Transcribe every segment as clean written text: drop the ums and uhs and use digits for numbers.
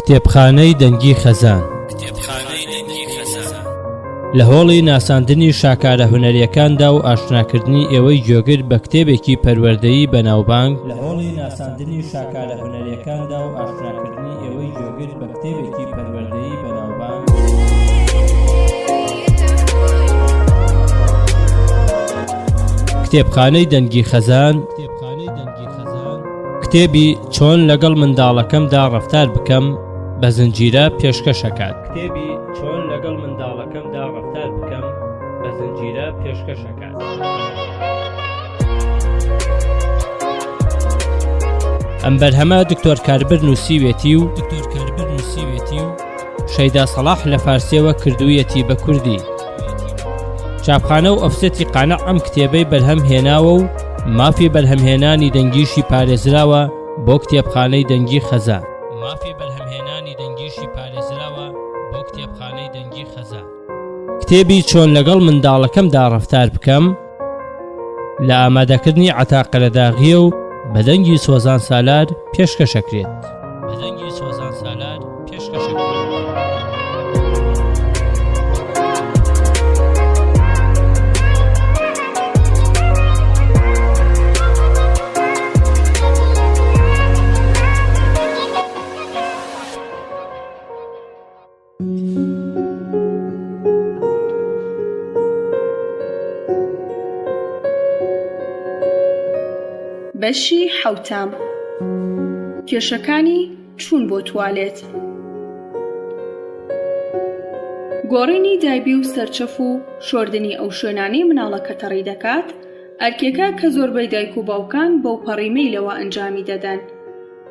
کتێبخانەی دەنگی خەزان. لە هۆڵی ناساندنی شاکارە هونەریەکاندا و ئاشناکردنی ئێوەی گوێگر بە کتێبێکی پەروەردەیی بەناوبانگ، لە هۆڵی ناساندنی شاکارە هونەریەکاندا و ئاشناکردنی ئێوەی گوێگر بە کتێبێکی پەروەردەیی بەناوبانگ. کتێبخانەی دەنگی خەزان کتێبی چۆن لەگەڵ منداڵەکەمدا ڕەفتار بکەم بە زنجیرە پێشکەشەکات. کتێبی چۆن لەگەڵ منداڵەکەمدا ڕەفتار بکەم بە زنجیرە پێشکەشەکات. ئەم بەرهەمە دکتۆر کاربر نووسیوێتی و دکتۆر کاربر نووسیوێتی و شەیدا سەڵاح لە فارسیەوە کردوویەتی بە کوردی. چاپخانە و ئۆفسێتی قانع ئەم کتێبەی بەرهەم هێناوە و مافی بەرهەمهێنانی دەنگیشی پارێزراوە بۆ کتێبخانەی دەنگی خەزان. مافی بەرهەمهێنانی دەنگیشی پارێزراوە بۆ کتێبخانەی دەنگی خەزان. کتێبی چۆن لەگەڵ منداڵەکەمدا ڕەفتار بکەم لە ئامادەکردنی عەتا قەرەداغییە و بە دەنگی سۆزان سالار پێشکەشەکرێت. بە دەنگی سۆزان سالار پێشکەشەکرێت. بەشی حەوتەم، کێشەکانی چوون بۆ توالێت. گۆڕینی دایبی و سەرچەف و شۆردنی ئەو شوێنانەی مناڵەکە تەڕی دەکات، ئەرکێکە کە زۆربەی دایک و باوکان بەوپەڕی مەیلەوە ئەنجامی دەدەن.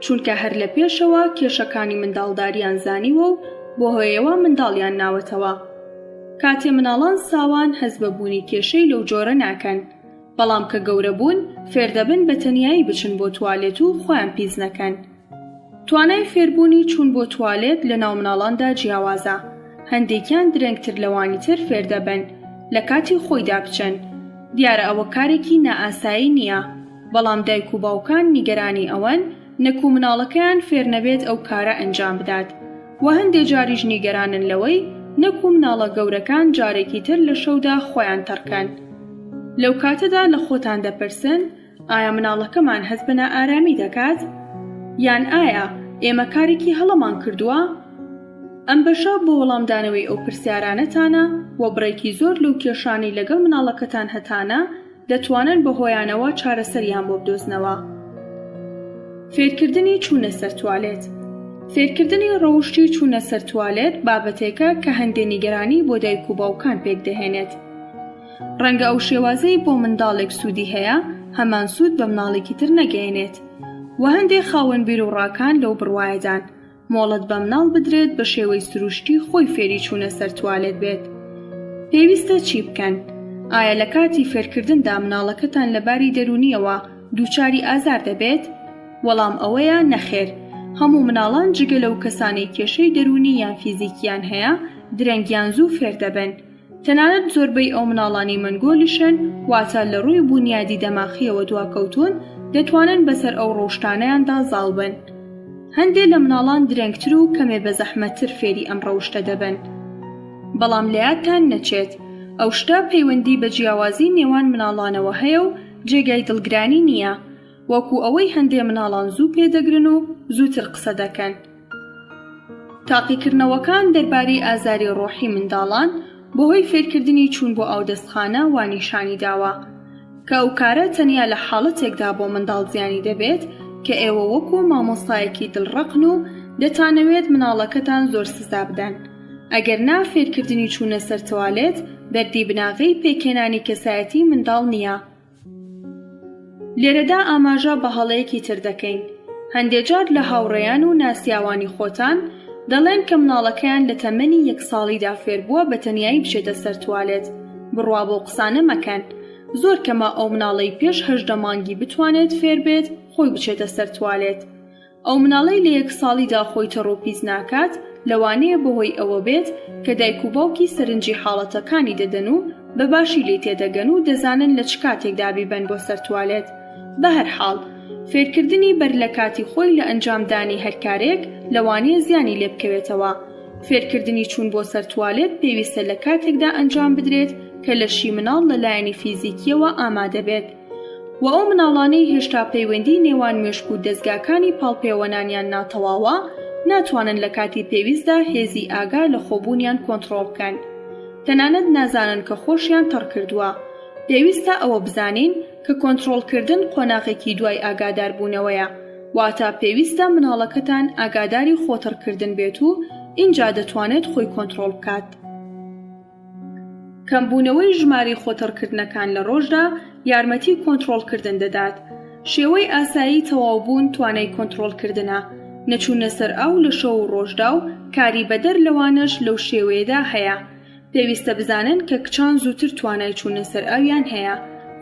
چونکە هەر لە پێشەوە کێشەکانی منداڵداریان زانیوە و بەهۆیەوە منداڵیان ناوەتەوە. کاتێ مناڵان ساوان هەست بە بوونی کێشەی لەو جۆرە ناکەن، بەڵام کە گەورە بوون فێردەبن بە تەنیایی بچن بۆ توالێت و خۆیان پیس نەکەن. توانای فێربوونی چوون بۆ توالێت لەناو مناڵاندا جیاوازە، هەندێکیان درەنگتر لەوانی تر فێردەبن لە کاتی خۆیدا بچن. دیارە ئەوە کارێکی نائاسایی نییە. بەڵام دایک و باوکان نیگەرانی ئەوەن نەکو مناڵەکەیان فێرنەبێت ئەو کارە ئەنجام بدات و هەندێ جاریش نیگەرانن لەوەی نەکو مناڵە گەورەکان جارێکی تر لە شەودا خۆیان تەڕکەن. لەو کاتەدا لە خۆتان دەپرسن ئایا مناڵەکەمان هەست بە نائارامی دەکات؟ یان ئایا ئێمە کارێکی هەڵەمان کردووە؟ ئەم بەشە بۆ وەڵامدانەوەی ئەو پرسیارانەتانە و بڕێکی زۆر لەو کێشانەی لەگەڵ مناڵەکەتان هەتانە دەتوانن بەهۆیانەوە چارەسەریان بۆ بدۆزنەوە. فێرکردنی چوونە سەر توالێت فێرکردنی ڕەوشتی چوونە سەر توالێت بابەتێکە کە هەندێ نیگەرانی بۆ دایک و باوکان پێکدەهێنێت. ڕەنگە ئەو شێوازەی بۆ منداڵێک سوودی هەیە هەمان سوود بە مناڵێکی تر نەگەیەنێت و هەندێ خاوەن بیروڕاکان لەو بڕوایەدان مۆڵەت بە مناڵ بدرێت بە شێوەی سروشتی خۆی فێری چوونە سەر توالێت بێت. پێویستە چی بکەن؟ ئایا لە کاتی فێرکردندا مناڵەکەتان لە باری دەروونییەوە دووچاری ئازار دەبێت؟ وەڵام ئەوەیە نەخێر. هەموو مناڵان جگە لەو کەسانەی کێشەی دەروونی یان فیزیکییان هەیە، درەنگ یان زوو فێر دەبن. تەنانەت زۆربەی ئەو مناڵانەی مەنگۆلیشن، واتە لە ڕووی بونیادی دەماخییەوە دواکەوتوون، دەتوانن بەسەر ئەو ڕەوشتانەیاندا زاڵ بن. هەندێ لە مناڵان درەنگتر و کەمێ بەزەحمەتتر فێری ئەم ڕەوشتە دەبن. بەڵام لەیادتان نەچێت، ئەو شتە پەیوەندی بە جیاوازی نێوان مناڵانەوە هەیە و جێگای دڵگرانی نییە، وەکو ئەوەی هەندێ مناڵان زوو پێدەگرن و زووتر قسە دەکەن. تاقیکردنەوەکان دەربارەی ئازاری ڕۆحی منداڵان بەهۆی فێرکردنی چوون بۆ ئاودەستخانە وا نیشانی داوە کە ئەو کارە تەنیا لە حاڵەتێکدا بۆ منداڵ زیانی دەبێت کە ئێوە وەکو مامۆستایەکی دڵڕەقن و دەتانەوێت مناڵەکەتان زۆر سزا بدەن ئەگەر نا فێرکردنی چوونە سەر تەوالێت بەردی بناغەی پێکهێنانی کەسایەتی منداڵ نییە. لێرەدا ئاماژە بە هەڵەیەکی تر دەکەین، هەندێ جار لە هاوڕێیان و ناسیاوانی خۆتان دەڵێن کە مناڵەکەیان لە تەمەنی یەک ساڵیدا فێربووە بە تەنیایی بچێتە سەر توالێت، بڕوا بەو قسانە مەکەن، زۆر کەمە ئەو مناڵەی پێش 18 مانگی بتوانێت فێربێت خۆی بچێتە سەر توالێت. ئەو مناڵەی لە یەک ساڵیدا خۆی تەڕ و پیس ناکات، لەوانەیە بەهۆی ئەوە بێت کە دایک و باوکی سەرنجی حاڵەتەکانی دەدەن و بە باشی لێی تێدەگەن و دەزانن لە چ کاتێکدا بیبەن بۆ سەر توالێت. بەهەرحاڵ، فێرکردنی بەر لە کاتی خۆی لە ئەنجامدانی هەر کارێک لەوانەیە زیانی لێ بکەوێتەوە. فێرکردنی چوون بۆ سەر توالێت پێویستە لە کاتێکدا ئەنجام بدرێت کە لەشی مناڵ لە لایەنی فیزیکییەوە ئامادە بێت و ئەو مناڵانەی هێشتا پەیوەندی نێوان مێشک و دەزگاکانی پاڵپێوەنانیان ناتەواوە ناتوانن لە کاتی پێویستدا هێزی ئاگا لە خۆبوونیان کۆنتڕۆڵ بکەن تەنانەت نازانن کە خۆشیان تەڕ کردووە. پێویستە ئەوە بزانین کە کۆنتڕۆڵکردن قۆناغێکی دوای ئاگاداربوونەوەیە، واتە پێویستە مناڵەکەتان ئاگاداری خۆتەڕکردن بێت و ئینجا دەتوانێت خۆی کۆنتڕۆڵ بکات. کەمبوونەوەی ژمارەی خۆتەڕکردنەکان لە ڕۆژدا یارمەتی کۆنتڕۆڵکردن دەدات. شێوەی ئاسایی تەواوبوون توانای کۆنتڕۆڵکردنە، نەچوونە سەر ئاو لە شەو و ڕۆژدا و کاری بەدەر لەوانەش لەو شێوەیەدا هەیە. پێویستە بزانن کە کچان زووتر توانای چوونە سەر ئاویان هەیە.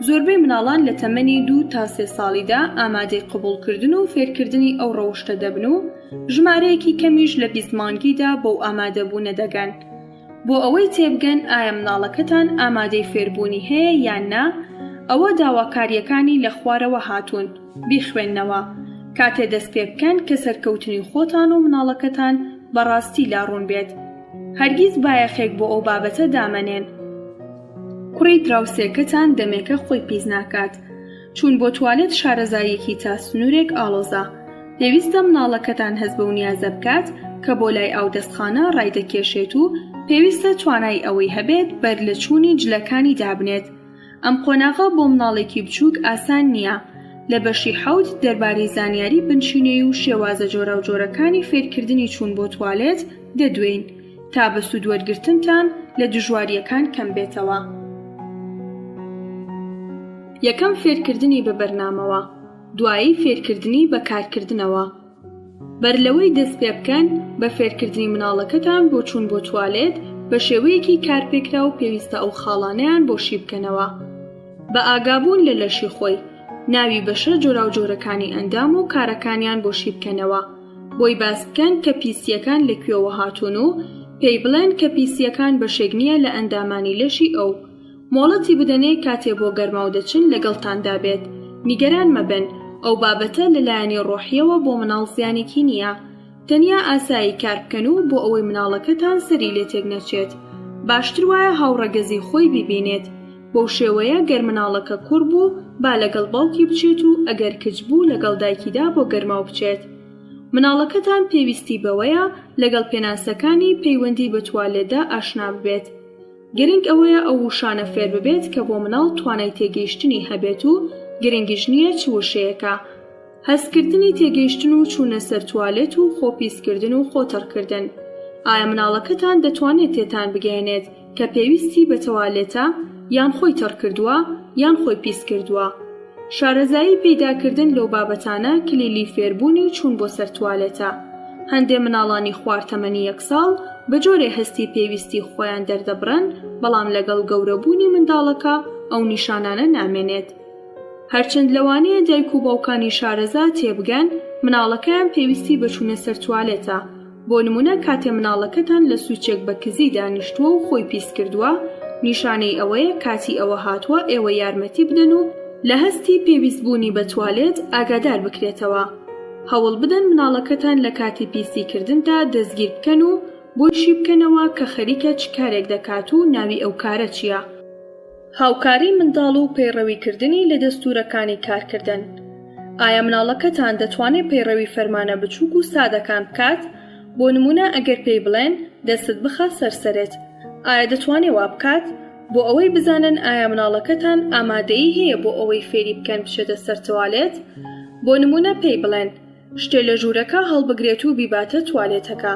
زۆربەی مناڵان لە تەمەنی دوو تا سێ ساڵیدا ئامادەی قبوڵکردن و فێرکردنی ئەو ڕەوشتە دەبن و ژمارەیەکی کەمیش لە 20 مانگیدا بەو ئامادەبوونە دەگەن. بۆ ئەوەی تێبگەن ئایا مناڵەکەتان ئامادەی فێربوونی هەیە یان نا، ئەوە داواکارییەکانی لە خوارەوە هاتوون، بیخوێننەوە. کاتێ دەست پێبکەن کە سەرکەوتنی خۆتان و مناڵەکەتان بە ڕاستی لا ڕوون بێت. هەرگیز بایەخێک بۆ ئەو بابەتە دامەنێن. کوڕی دراوسێکەتان دەمێکە خۆی پیس ناکات. چوون بۆ توالێت شارەزاییەکی تا سنوورێک ئاڵۆزە. پێویستە مناڵەکەتان هەست بەو نیازە بکات کە بۆ لای ئاودەستخانە ڕایدەکێشێت و پێویستە توانای ئەوەی هەبێت بەر لە چوونی جلەکانی دابنێت. ئەم قۆناغە بۆ مناڵێکی بچووک ئاسان نییە. لە بەشی حەوت دەربارەی زانیاری بنچینەیی و شێوازە جۆراوجۆرەکانی فێرکردنی چوون بۆ توالێت دەدوێین تا بە سوودوەرگرتنتان لە دژوارییەکان کەم بێتەوە. یەکەم فێرکردنی بە بەرنامەوە، دوایی فێرکردنی بە کارکردنەوە. بەرلەوەی دەست پێبکەن بە فێرکردنی مناڵەکەتان بۆ چوون بۆ توالێت بە شێوەیەکی کارپێکراو پێویستە ئەو خاڵانەیان بۆ شی بکەنەوە. بە ئاگابوون لە لەشی خۆی، ناوی بەشە جۆراوجۆرەکانی ئەندام و کارەکانیان بۆ شی بکەنەوە. بۆی باس بکەن کە پیسییەکان لە کوێوە هاتوون و پێی بڵێن کە پیسییەکان بەشێک نییە لە ئەندامانی لەشی ئەو. مۆڵەتی بدەنێ کاتێ بۆ گەرماو دەچن لەگەڵتاندا بێت. نیگەران مەبن، ئەو بابەتە لە لایەنی ڕۆحییەوە بۆ مناڵ زیانێکی نییە. تەنیا ئاسایی کار بکەن و بۆ ئەوەی مناڵەکەتان سەری لێ تێک نەچێت باشتر وایە هاوڕەگەزی خۆی بیبینێت. بەو شێوەیە گەر مناڵەکە کوڕ بوو با لەگەڵ باوکی بچێت و ئەگەر کچ بوو لەگەڵ دایکیدا بۆ گەرماو بچێت. مناڵەکەتان پێویستی بەوەیە لەگەڵ پێناسەکانی پەیوەندی بە توالێتدا ئاشنا ببێت. گرنگ ئەوەیە ئەو وشانە فێر ببێت کە بۆ مناڵ توانای تێگەیشتنی هەبێت و گرنگیش نییە چ وشەیەکە. هەستکردنی تێگەیشتن و چوونە سەر توالێت و خۆ پیسکردن و خۆ تەڕکردن. ئایا مناڵەکەتان دەتوانێت تێتان بگەیەنێت کە پێویستی بە تەوالێتە یان خۆی تەڕکردووە یان خۆی پیسکردووە؟ شارەزایی پەیداکردن لەو بابەتانە کلیلی فێربوونی چوون بۆ سەر توالێتە. هەندێ مناڵانی خوار تەمەنی یەک ساڵ بە جۆرێ هەستی پێویستی خۆیان دەردەبڕن بەڵام لەگەڵ گەورەبوونی منداڵەکە ئەو نیشانانە نامێنێت. هەرچەند لەوانەیە دایک و باوکانی شارەزا تێبگەن مناڵەکەیان پێویستی بە چوونە سەر توالێتە، بۆ نموونە کاتێ مناڵەکەتان لە سوچێک بە کزی دانیشتووە و خۆی پیس کردووە نیشانەی ئەوەیە کاتی ئەوە هاتووە ئێوە یارمەتی بدەن و لە هەستی پێویستبوونی بە توالێت ئاگادار بکرێتەوە. هەوڵ بدەن مناڵەکەتان لە کاتی پیسی کردندا دەستگیر بکەن و بۆی شی بکەنەوە کە خەریکە چ کارێک دەکات و ناوی ئەو کارە چییە. هاوکاری منداڵ و پەیڕەوی کردنی لە دەستوورەکانی کارکردن. ئایا مناڵەکەتان دەتوانێت پەیڕەوی فەرمانە بچووک و سادەکان بکات؟ بۆ نموونە ئەگەر پێی بڵێن دەستت بخە سەر سەرت، ئایا دەتوانێت وا بکات؟ بۆ ئەوەی بزانن ئایا مناڵەکەتان ئامادەیی هەیە بۆ ئەوەی فێری بکەن بچێتە سەر توالێت، بۆ نموونە پێی بڵێن شتێ لە ژوورەکە هەڵبگرێت و بیباتە توالێتەکە.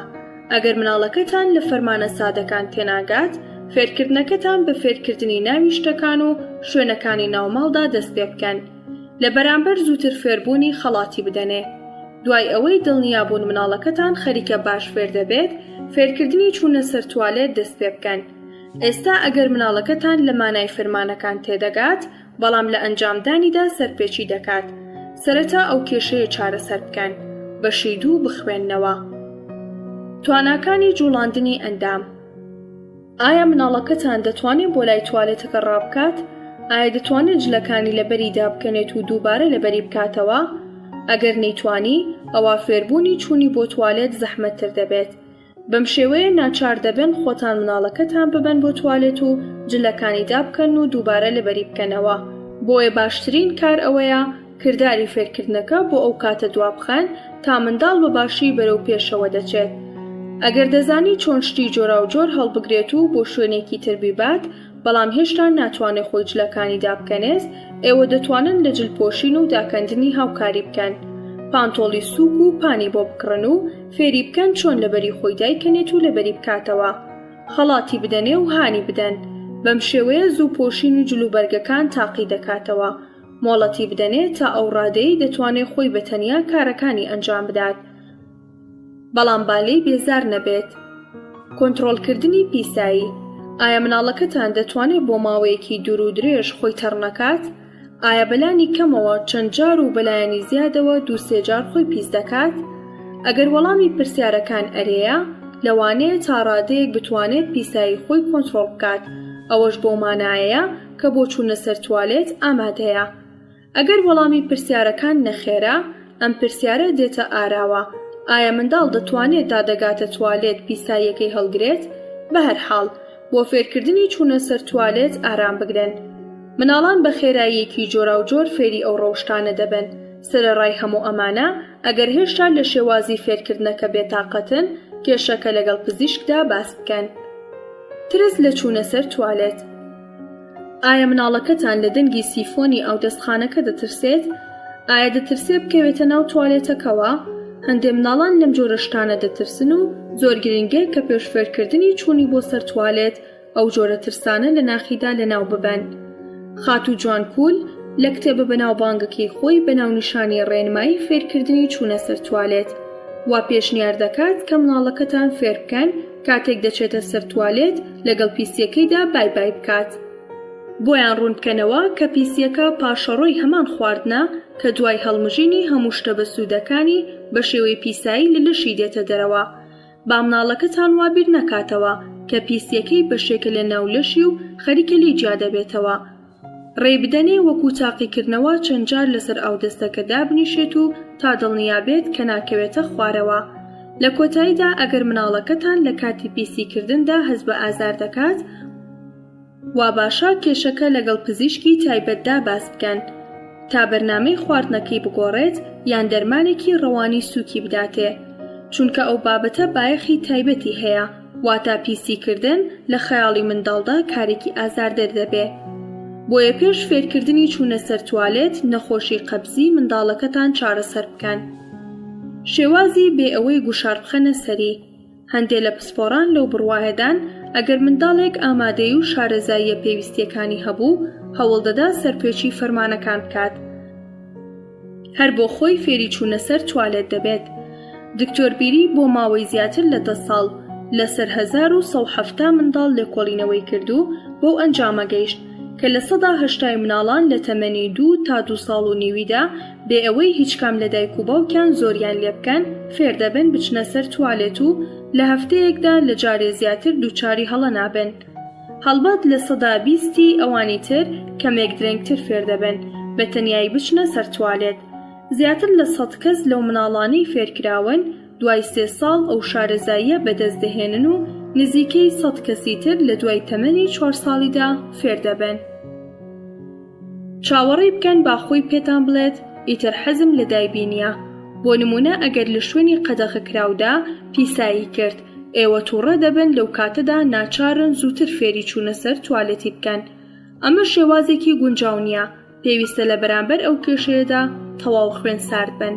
ئەگەر مناڵەکەتان لە فەرمانە سادەکان تێناگات، فێرکردنەکەتان بە فێرکردنی ناوی شتەکان و شوێنەکانی ناوماڵدا دەست پێ بکەن. لە بەرامبەر زووتر فێربوونی خەڵاتی بدەنێ. دوای ئەوەی دڵنیابوون مناڵەکەتان خەریکە باش فێر دەبێت، فێرکردنی چوونە سەر توالێت دەست پێ بکەن. ئێستا ئەگەر مناڵەکەتان لە مانای فرمانەکان تێدەگات، بەڵام لە ئەنجامدانیدا سەرپێچی دەکات، سەرەتا ئەو کێشەیە چارەسەر بکەن. بەشی دوو بخوێننەوە. تواناکانی جوڵاندنی ئەندام. ئایا مناڵەکەتان دەتوانێت بۆ لای توالێتەکە ڕابکات؟ ئایا دەتوانێت جلەکانی لەبەری دابکەنێت و دووبارە لەبەری بکاتەوە؟ ئەگەر نەیتوانی، ئەوا فێربوونی چوونی بۆ توالێت زەحمەتتر دەبێت. بەم شێوەیە ناچار دەبن خۆتان مناڵەکەتان ببەن بۆ توالێت و جلەکانی دابکەن و دووبارە لەبەری بکەنەوە. بۆیە باشترین کار ئەوەیە کرداری فێرکردنەکە بۆ ئەو کاتە دوابخەن تا منداڵ بە باشی بەرەو پێشەوە دەچێت. ئەگەر دەزانی چۆن شتی جۆراوجۆر هەڵبگرێت و بۆ شوێنێکی تر بیبات، بەڵام هێشتا ناتوانێ خۆی جلەکانی دابکەنێت، ئێوە دەتوانن لە جل پۆشین و داکەندنی هاوکاری بکەن. پانتۆڵی سووک و پانی بۆ بکڕن و فێری بکەن چۆن لەبەری خۆی دایکەنێت و لەبەری بکاتەوە. خەڵاتی بدەنێ و هانی بدەن. بەم شێوەیە زوو پۆشین و جلوبەرگەکان تاقی دەکاتەوە. مۆڵەتی بدەنێ تا ئەو ڕادەیەی دەتوانێ خۆی بە تەنیا کارەکانی ئەنجام بدات. بەڵام با لێی بێزار نەبێت. کۆنتڕۆڵکردنی پیسایی، ئایا مناڵەکەتان دەتوانێت بۆ ماوەیەکی دوور و درێژ خۆی تەڕ نەکات؟ ئایا بەلانی کەمەوە چەند جار و بەلایەنی زیادەوە دوو سێ جار خۆی پیس دەکات؟ ئەگەر وەڵامی پرسیارەکان ئەرێیە، لەوانەیە تا ڕادەیەک بتوانێت پیسایی خۆی کۆنتڕۆڵ بکات، ئەوەش بەو مانایەیە کە بۆ چوونە سەر توالێت ئامادەیە. ئەگەر وەڵامی پرسیارەکان نەخێرە، ئەم پرسیارە دێتە ئاراوە، ئایا منداڵ دەتوانێت تا دەگاتە توالێت پیساییەکەی هەڵگرێت؟ بەهەرحاڵ، بۆ فێرکردنی چوونە سەر توالێت ئارام بگرن. مناڵان بە خێراییەکی جۆراوجۆر فێری ئەو ڕەوشتانە دەبن. سەرەڕای هەموو ئەمانە، ئەگەر هێشتا لە شێوازی فێرکردنەکە بێتاقەتن، کێشەکە لەگەڵ پزیشکدا باس بکەن. ترس لە چوونە سەر توالێت. ئایا مناڵەکەتان لە دەنگی سیفۆنی ئاودەستخانەکە دەترسێت؟ ئایا دەترسێ بکەوێتە ناو توالێتەکەوە؟ هەندێ مناڵان لەم جۆرە شتانە دەترسن و زۆر گرنگە کە پێش فێرکردنی چوونی بۆ سەر توالێت ئەو جۆرە ترسانە لە ناخیدا لەناو ببەن. خاتوو جوان کول لە کتێبە بەناوبانگەکەی خۆی بە ناونیشانی ڕێنمایی فێرکردنی چوونە سەر توالێت وا پێشنیار دەکات کە مناڵەکەتان فێر بکەن کاتێک دەچێتە سەر توالێت لەگەڵ پیسیەکەیدا بای بای بکات. بۆیان ڕوون بکەنەوە کە پیسیەکە پاشەڕۆی هەمان خواردنە کە دوای هەڵمژینی هەموو شتە بەسوودەکانی بە شێوەی پیسایی لە لەشی دێتە دەرەوە. با مناڵەکەتان وا بیر نەکاتەوە کە پیسیەکەی بەشێکە لە ناو لەشی و خەریکە لێی جیا دەبێتەوە. ڕێی بدەنێ وەکو تاقیکردنەوە چەند جار لەسەر ئاودەستەکە دابنیشێت و تا دڵنیا بێت کە ناکەوێتە خوارەوە. لە کۆتاییدا ئەگەر مناڵەکەتان لە کاتی پیسی کردندا هەست بە ئازار دەکات، وا باشە کێشەکە لەگەڵ پزیشکی تایبەتدا باس بکەن تا بەرنامەی خواردنەکەی بگۆڕێت یان دەرمانێکی ڕەوانی سووکی بداتێ چونکە ئەو بابەتە بایەخی تایبەتی هەیە. واتا پیسی کردن لە خەیاڵی منداڵدا کارێکی ئازاردەر دەبێ. بۆیە پێش فێرکردنی چوونە سەر توالێت نەخۆشی قەبزی منداڵەکەتان چارەسەر بکەن. شێوازی بێ ئەوەی گوشار بخەنە سەری. هەندێ لە پسپۆڕان لەو بڕوایەدان ئەگەر منداڵێک ئامادەیی و شارەزاییە پێویستییەکانی هەبوو، هەوڵدەدا سەرپێچی فەرمانەکان بکات. هەر بۆ خۆی فێری چوونە سەر توالێت دەبێت. دکتۆر بیری بۆ ماوەی زیاتر لە دە ساڵ لەسەر 1170 منداڵ لێکۆڵینەوەی کرد و بەو ئەنجامە گەیشت کە 80% ی مناڵان لە تەمەنی دوو تا دوو ساڵ و نیویدا بێ ئەوەی هیچ کام لە دایک و باوکیان زۆریان لێ بکەن فێر دەبن بچنە سەر توالێت و لە هەفتەیەکدا لە جارێ زیاتر دووچاری هەڵە نابن. هەڵبەت 20% ی ئەوانی تر کەمێک درەنگتر فێر دەبن بە تەنیایی بچنە سەر توالێت. زیاتر لە سەد کەس لەو مناڵانەی فێرکراون دوای سێ ساڵ ئەو شارەزاییە بەدەست دەهێنن و نزیکەی سەد کەسی تر لە دوای تەمەنی چوار ساڵیدا فێر دەبن. چاوەڕێی بکەن با خۆی پێتان بڵێت ئیتر حەزم لە دایبی نییە. بۆ نموونە ئەگەر لە شوێنی قەدەغەکراودا پیسایی کرد، ئێوە تووڕە دەبن لەو کاتەدا ناچارن زووتر فێری چوونە سەر توالێتی بکەن. ئەمە شێوازێکی گونجاو نییە، پێویستە لە بەرامبەر ئەو کێشەیەدا تەواو خوێن سارد بن.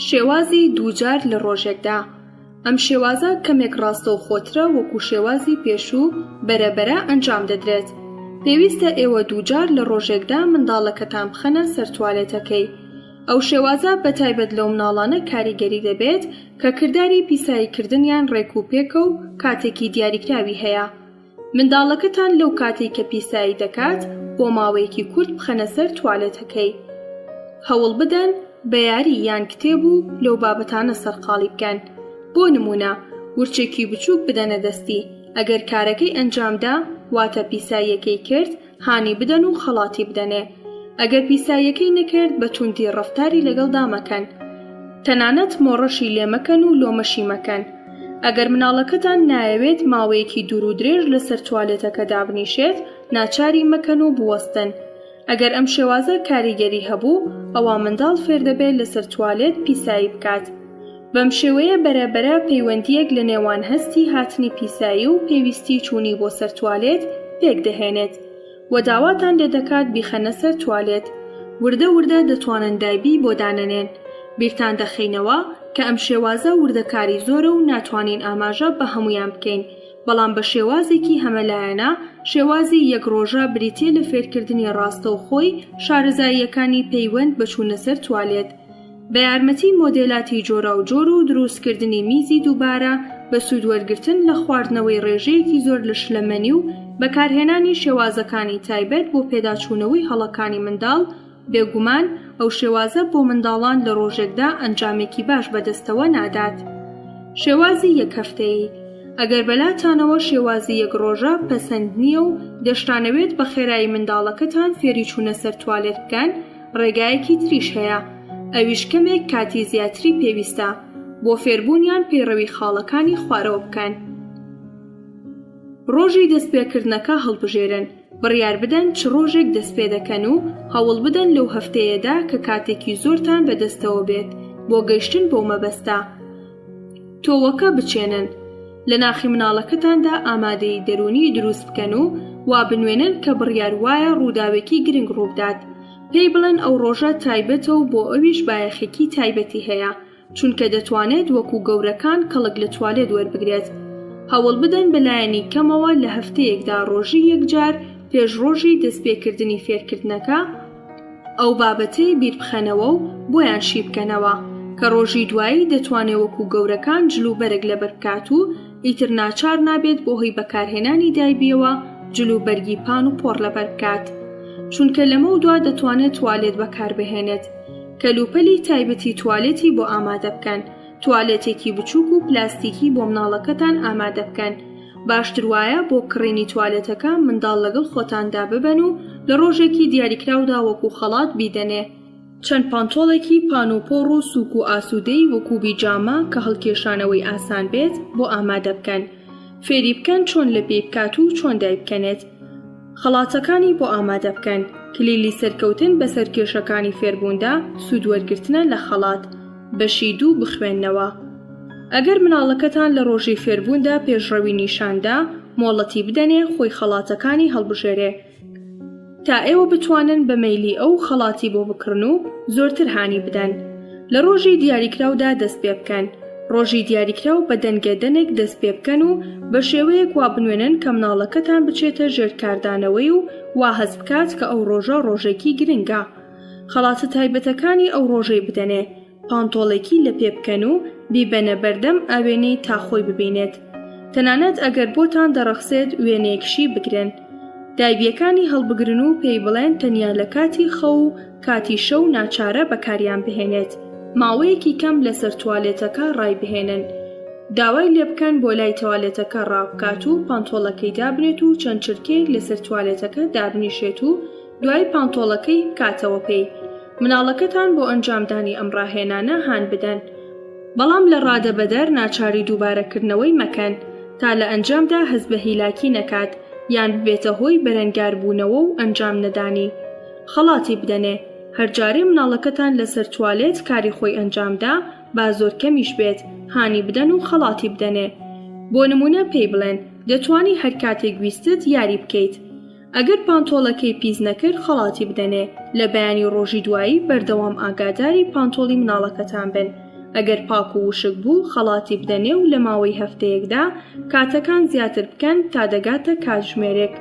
شێوازی دووجار لە ڕۆژێکدا، ئەم شێوازە کەمێک ڕاستەوخۆترە وەکو شێوازی پێشوو بەرە بەرە ئەنجام دەدرێت. پێویستە ئێوە دووجار لە ڕۆژێکدا منداڵەکەتان بخەنە سەر توالێتەکەی. ئەو شێوازە بە تایبەت لەو مناڵانە کاریگەری دەبێت کە کرداری پیساییکردنیان ڕێک و پێکە و کاتێکی دیاریکراوی هەیە. منداڵەکەتان لەو کاتەی کە پیسایی دەکات بۆ ماوەیەکی کورت بخەنە سەر توالێتەکەی. هەوڵ بدەن بە یاری یان کتێب و لەو بابەتانە سەرقاڵی بکەن. بۆ نموونە ورچێکی بچووک بدەنە دەستی، ئەگەر کارەکەی ئەنجامدا واتە پیساییەکەی کرد، هانی بدەن و خەڵاتی بدەنێ. ئەگەر پیساییەکەی نەکرد بە توندی ڕەفتاری لەگەڵدا مەکەن. تەنانەت مۆڕەشی لێ مەکەن و لۆمەشی مەکەن. ئەگەر مناڵەکەتان نایەوێت ماوەیەکی دوور و درێژ لەسەر توالێتەکە دابنیشێت، ناچاری مەکەن و بوەستن. ئەگەر ئەم شێوازە کاریگەری هەبوو، ئەوا منداڵ فێردەبێت لەسەر توالێت پیسایی بکات. بەم شێوەیە بەرە بەرە پەیوەندییەک لە نێوان هەستی هاتنی پیسایی و پێویستی چوونی بۆ سەر توالێت پێک دەهێنێت و داواتان لێدەکات بیخەنە سەر توالێت. وردە وردە دەتوانن دایبی بۆ دانەنێن. بیرتان دەخەینەوە کە ئەم شێوازە وردەکاری زۆرە و ناتوانین ئاماژە بە هەموویان بکەین، بەڵام بە شێوازێکی هەمەلایەنە، شێوازی یەک ڕۆژە بریتییە لە فێرکردنی ڕاستەوخۆی شارەزاییەکانی پەیوەند بە چوونە سەر توالێت بە یارمەتی مۆدێلاتی جۆراوجۆر و دروستکردنی میزی دووبارە بە سوودوەرگرتن لە خواردنەوەی ڕێژەیەکی زۆر لە شلەمەنی و بەکارهێنانی شێوازەکانی تایبەت بۆ پێداچوونەوەی هەڵەکانی منداڵ بێگومان ئەو شێوازە بۆ منداڵان لە ڕۆژێکدا ئەنجامێکی باش بەدەستەوە نادات. شێوازی یەک هەفتەیی، ئەگەر بەلاتانەوە شێوازی یەک ڕۆژە پەسەند نییە و دەشتانەوێت بە خێرایی منداڵەکەتان فێری چوونە سەر توالێت بکەن، ڕێگایەکی تریش هەیە، ئەویش کەمێک کاتی زیاتری پێویستە، بۆ فێربوونیان پەیڕەوی خاڵەکانی خوارەوە بکەن. ڕۆژی دەستپێکردنەکە هەڵبژێرن، بڕیار بدەن چ ڕۆژێک دەستپێدەکەن و هەوڵبدەن لەو هەفتەیەدا کە کاتێکی زۆرتان بەدەستەوە بێت بۆ گەیشتن بەو مەبەستە. تۆوەکە بچێنن. لە ناخی مناڵەکەتاندا ئامادەیی دەروونی دروست بکەن و وا بنوێنن کە بڕیار وایە ڕووداوێکی گرنگ ڕووبدات. پێی بڵێن ئەو ڕۆژە تایبەتە و بۆ ئەویش بایەخێکی تایبەتی هەیە. چونکە دەتوانێت وەکو گەورەکان کەڵک لە توالێت وەربگرێت. هەوڵبدەن بەلایەنی کەمەوە لە هەفتەیەکدا ڕۆژی یەکجار پێش ڕۆژی دەستپێکردنی فێرکردنەکە ئەو بابەتەی بیربخەنەوە و بۆیان شیبکەنەوە کە ڕۆژی دوایی دەتوانێ وەکو گەورەکان جل و بەرگ لەبەر بکات و ئیتر ناچار نابێت بۆهۆی بەکارهێنانی دایبیەوە جل و بەرگی پان و پۆڕ لەبەر بکات چونکە لەمەودوا دەتوانێت توالێت بەکاربهێنێت. کەلوپەلی تایبەتی توالێتی بۆ ئامادە بکەن، توالێتێکی بچووک و پلاستیکی بۆ مناڵەکەتان ئامادە بکەن، باشتر وایە بۆ کڕینی توالێتەکە منداڵ لەگەڵ خۆتاندا ببەن و لە ڕۆژێکی دیاریکراودا وەکوو خەڵات بیدەنێ. چەند پانتۆڵێکی پان و پۆڕ و سووک و ئاسوودەی وەکوو بیجامە کە هەڵکێشانەوەی ئاسان بێت بۆ ئامادە بکەن. فێری بکەن چۆن لەپێی بکات و چۆن دایبکەنێت. خەڵاتەکانی بۆ ئامادە بکەن، کلیلی سەرکەوتن بەسەر کێشەکانی فێربووندا سوود وەرگرتنە لە خەڵات. بەشی دوو بخوێننەوە. ئەگەر مناڵەکەتان لە ڕۆژی فێربووندا پێشڕەوی نیشان دا، مۆڵەتی بدەنێ خۆی خەڵاتەکانی هەڵبژێرێ. تا ئێوە بتوانن بە مەیلی ئەو خەڵاتی بۆ بکڕن و زۆرتر هانی بدەن. لە ڕۆژی دیاریکراودا دەست پێ بکەن. ڕۆژی دیاریکراو بە دەنگە دەنگ دەست پێ بکەن و بە شێوەیەک وا بنوێنن کە مناڵەکەتان بچێتە ژێر کاردانەوەی و وا هەست بکات کە ئەو ڕۆژە ڕۆژێکی گرنگە. خەڵاتە تایبەتەکانی ئەو ڕۆژەی بدەنێ. پانتۆڵێکی لە پێ بکەن و بیبەنە بەردەم ئاوێنەی تا خۆی ببینێت. تەنانەت ئەگەر بۆتان دەڕەخسێت وێنەیەکشی بگرن. دایبیەکانی هەڵبگرن و پێی بڵێن تەنیا لە کاتی خەو و کاتی شەو ناچارە بەکاریان بهێنێت. ماوەیەکی کەم لەسەر توالێتەکە ڕایبهێنن. داوای لێبکەن بۆ لای تەوالێتەکە ڕابکات و پانتۆڵەکەی دابنێت و چەند چرکەیەک لەسەر توالێتەکە دابنیشێت و دوای پانتۆڵەکەی بکاتەوە پێی. مناڵەکەتان بۆ ئەنجامدانی ئەم ڕاهێنانە هان بدەن، بەڵام لە ڕادەبەدەر ناچاری دووبارەکردنەوەی مەکەن تا لە ئەنجامدا هەست بە هیلاکی نەکات یان ببێتە هۆی بەرەنگاربوونەوە و ئەنجام نەدانی. خەڵاتی بدەنێ. هەر جارەی مناڵەکەتان لەسەر توالێت کاری خۆی ئەنجامدا، با زۆر کەمیش بێت، هانی بدەن و خەڵاتی بدەنێ. بۆ نموونە پێی بڵێن، دەتوانی هەر کاتێک ویستت یاری بکەیت. ئەگەر پانتۆڵەکەی پیس نەکرد خەڵاتی بدەنێ، لە بەیانی ڕۆژی دوایی بەردەوام ئاگاداری پانتۆڵی مناڵەکەتان بن، ئەگەر پاک و وشک بوو خەڵاتی بدەنێ و لە ماوەی هەفتەیەکدا کاتەکان زیاتر بکەن تا دەگاتە کاتژمێرێک.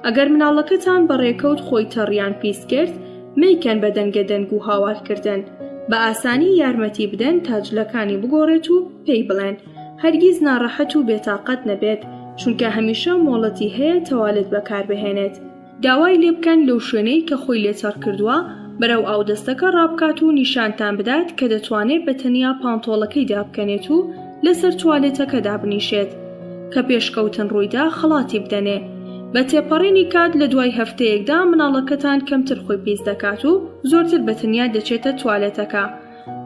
ئەگەر مناڵەکەتان بە ڕێکەوت خۆی تەڕ یان پیس کرد، مەیکەن بە دەنگە دەنگ و هاوارکردن، بە ئاسانی یارمەتی بدەن تا جلەکانی بگۆڕێت و پێی بڵێن، هەرگیز ناڕەحەت و بێتاقەت نەبێت، چونکە هەمیشە مۆڵەتی هەیە تەوالێت بەکاربهێنێت. داوای لێبکەن لەو شوێنەی کە خۆی لێ تەڕ کردووە بەرەو ئاودەستەکە ڕابکات و نیشانتان بدات کە دەتوانێت بە تەنیا پانتۆڵەکەی دابکەنێت و لەسەر توالێتەکە دابنیشێت. کە پێشکەوتن ڕوویدا خەڵاتی بدەنێ. بە تێپەڕینی کات لە دوای هەفتەیەکدا مناڵەکەتان کەمتر خۆی پیس دەکات و زۆرتر بە تەنیا دەچێتە توالێتەکە.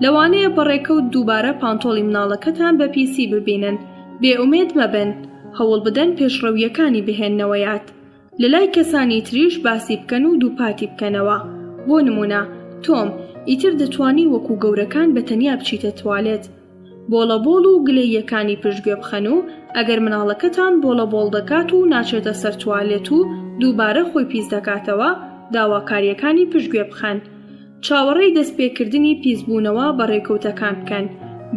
لەوانەیە بە ڕێکەوت دووبارە پانتۆڵی مناڵەکەتان بە پیسی ببینن، بێ ئومێد مەبن، هەوڵبدەن پێشڕەوییەکانی بهێننەوە یاد. لەلای کەسانی تریش باسی بکەن و دووپاتی بکەنەوە. بۆ نموونە، تۆم، ئیتر دەتوانی وەکوو گەورەکان بە تەنیا بچیتە توالێت. بۆڵەبۆڵ و گلەییەکانی پشتگوێ بخەن و ئەگەر مناڵەکەتان بۆڵەبۆڵ دەکات و ناچێتە سەر توالێت و دووبارە خۆی پیس دەکاتەوە، داواکارییەکانی پشتگوێ بخەن. چاوەڕێی دەستپێکردنی پیسبوونەوە بە ڕێکەوتەکان بکەن،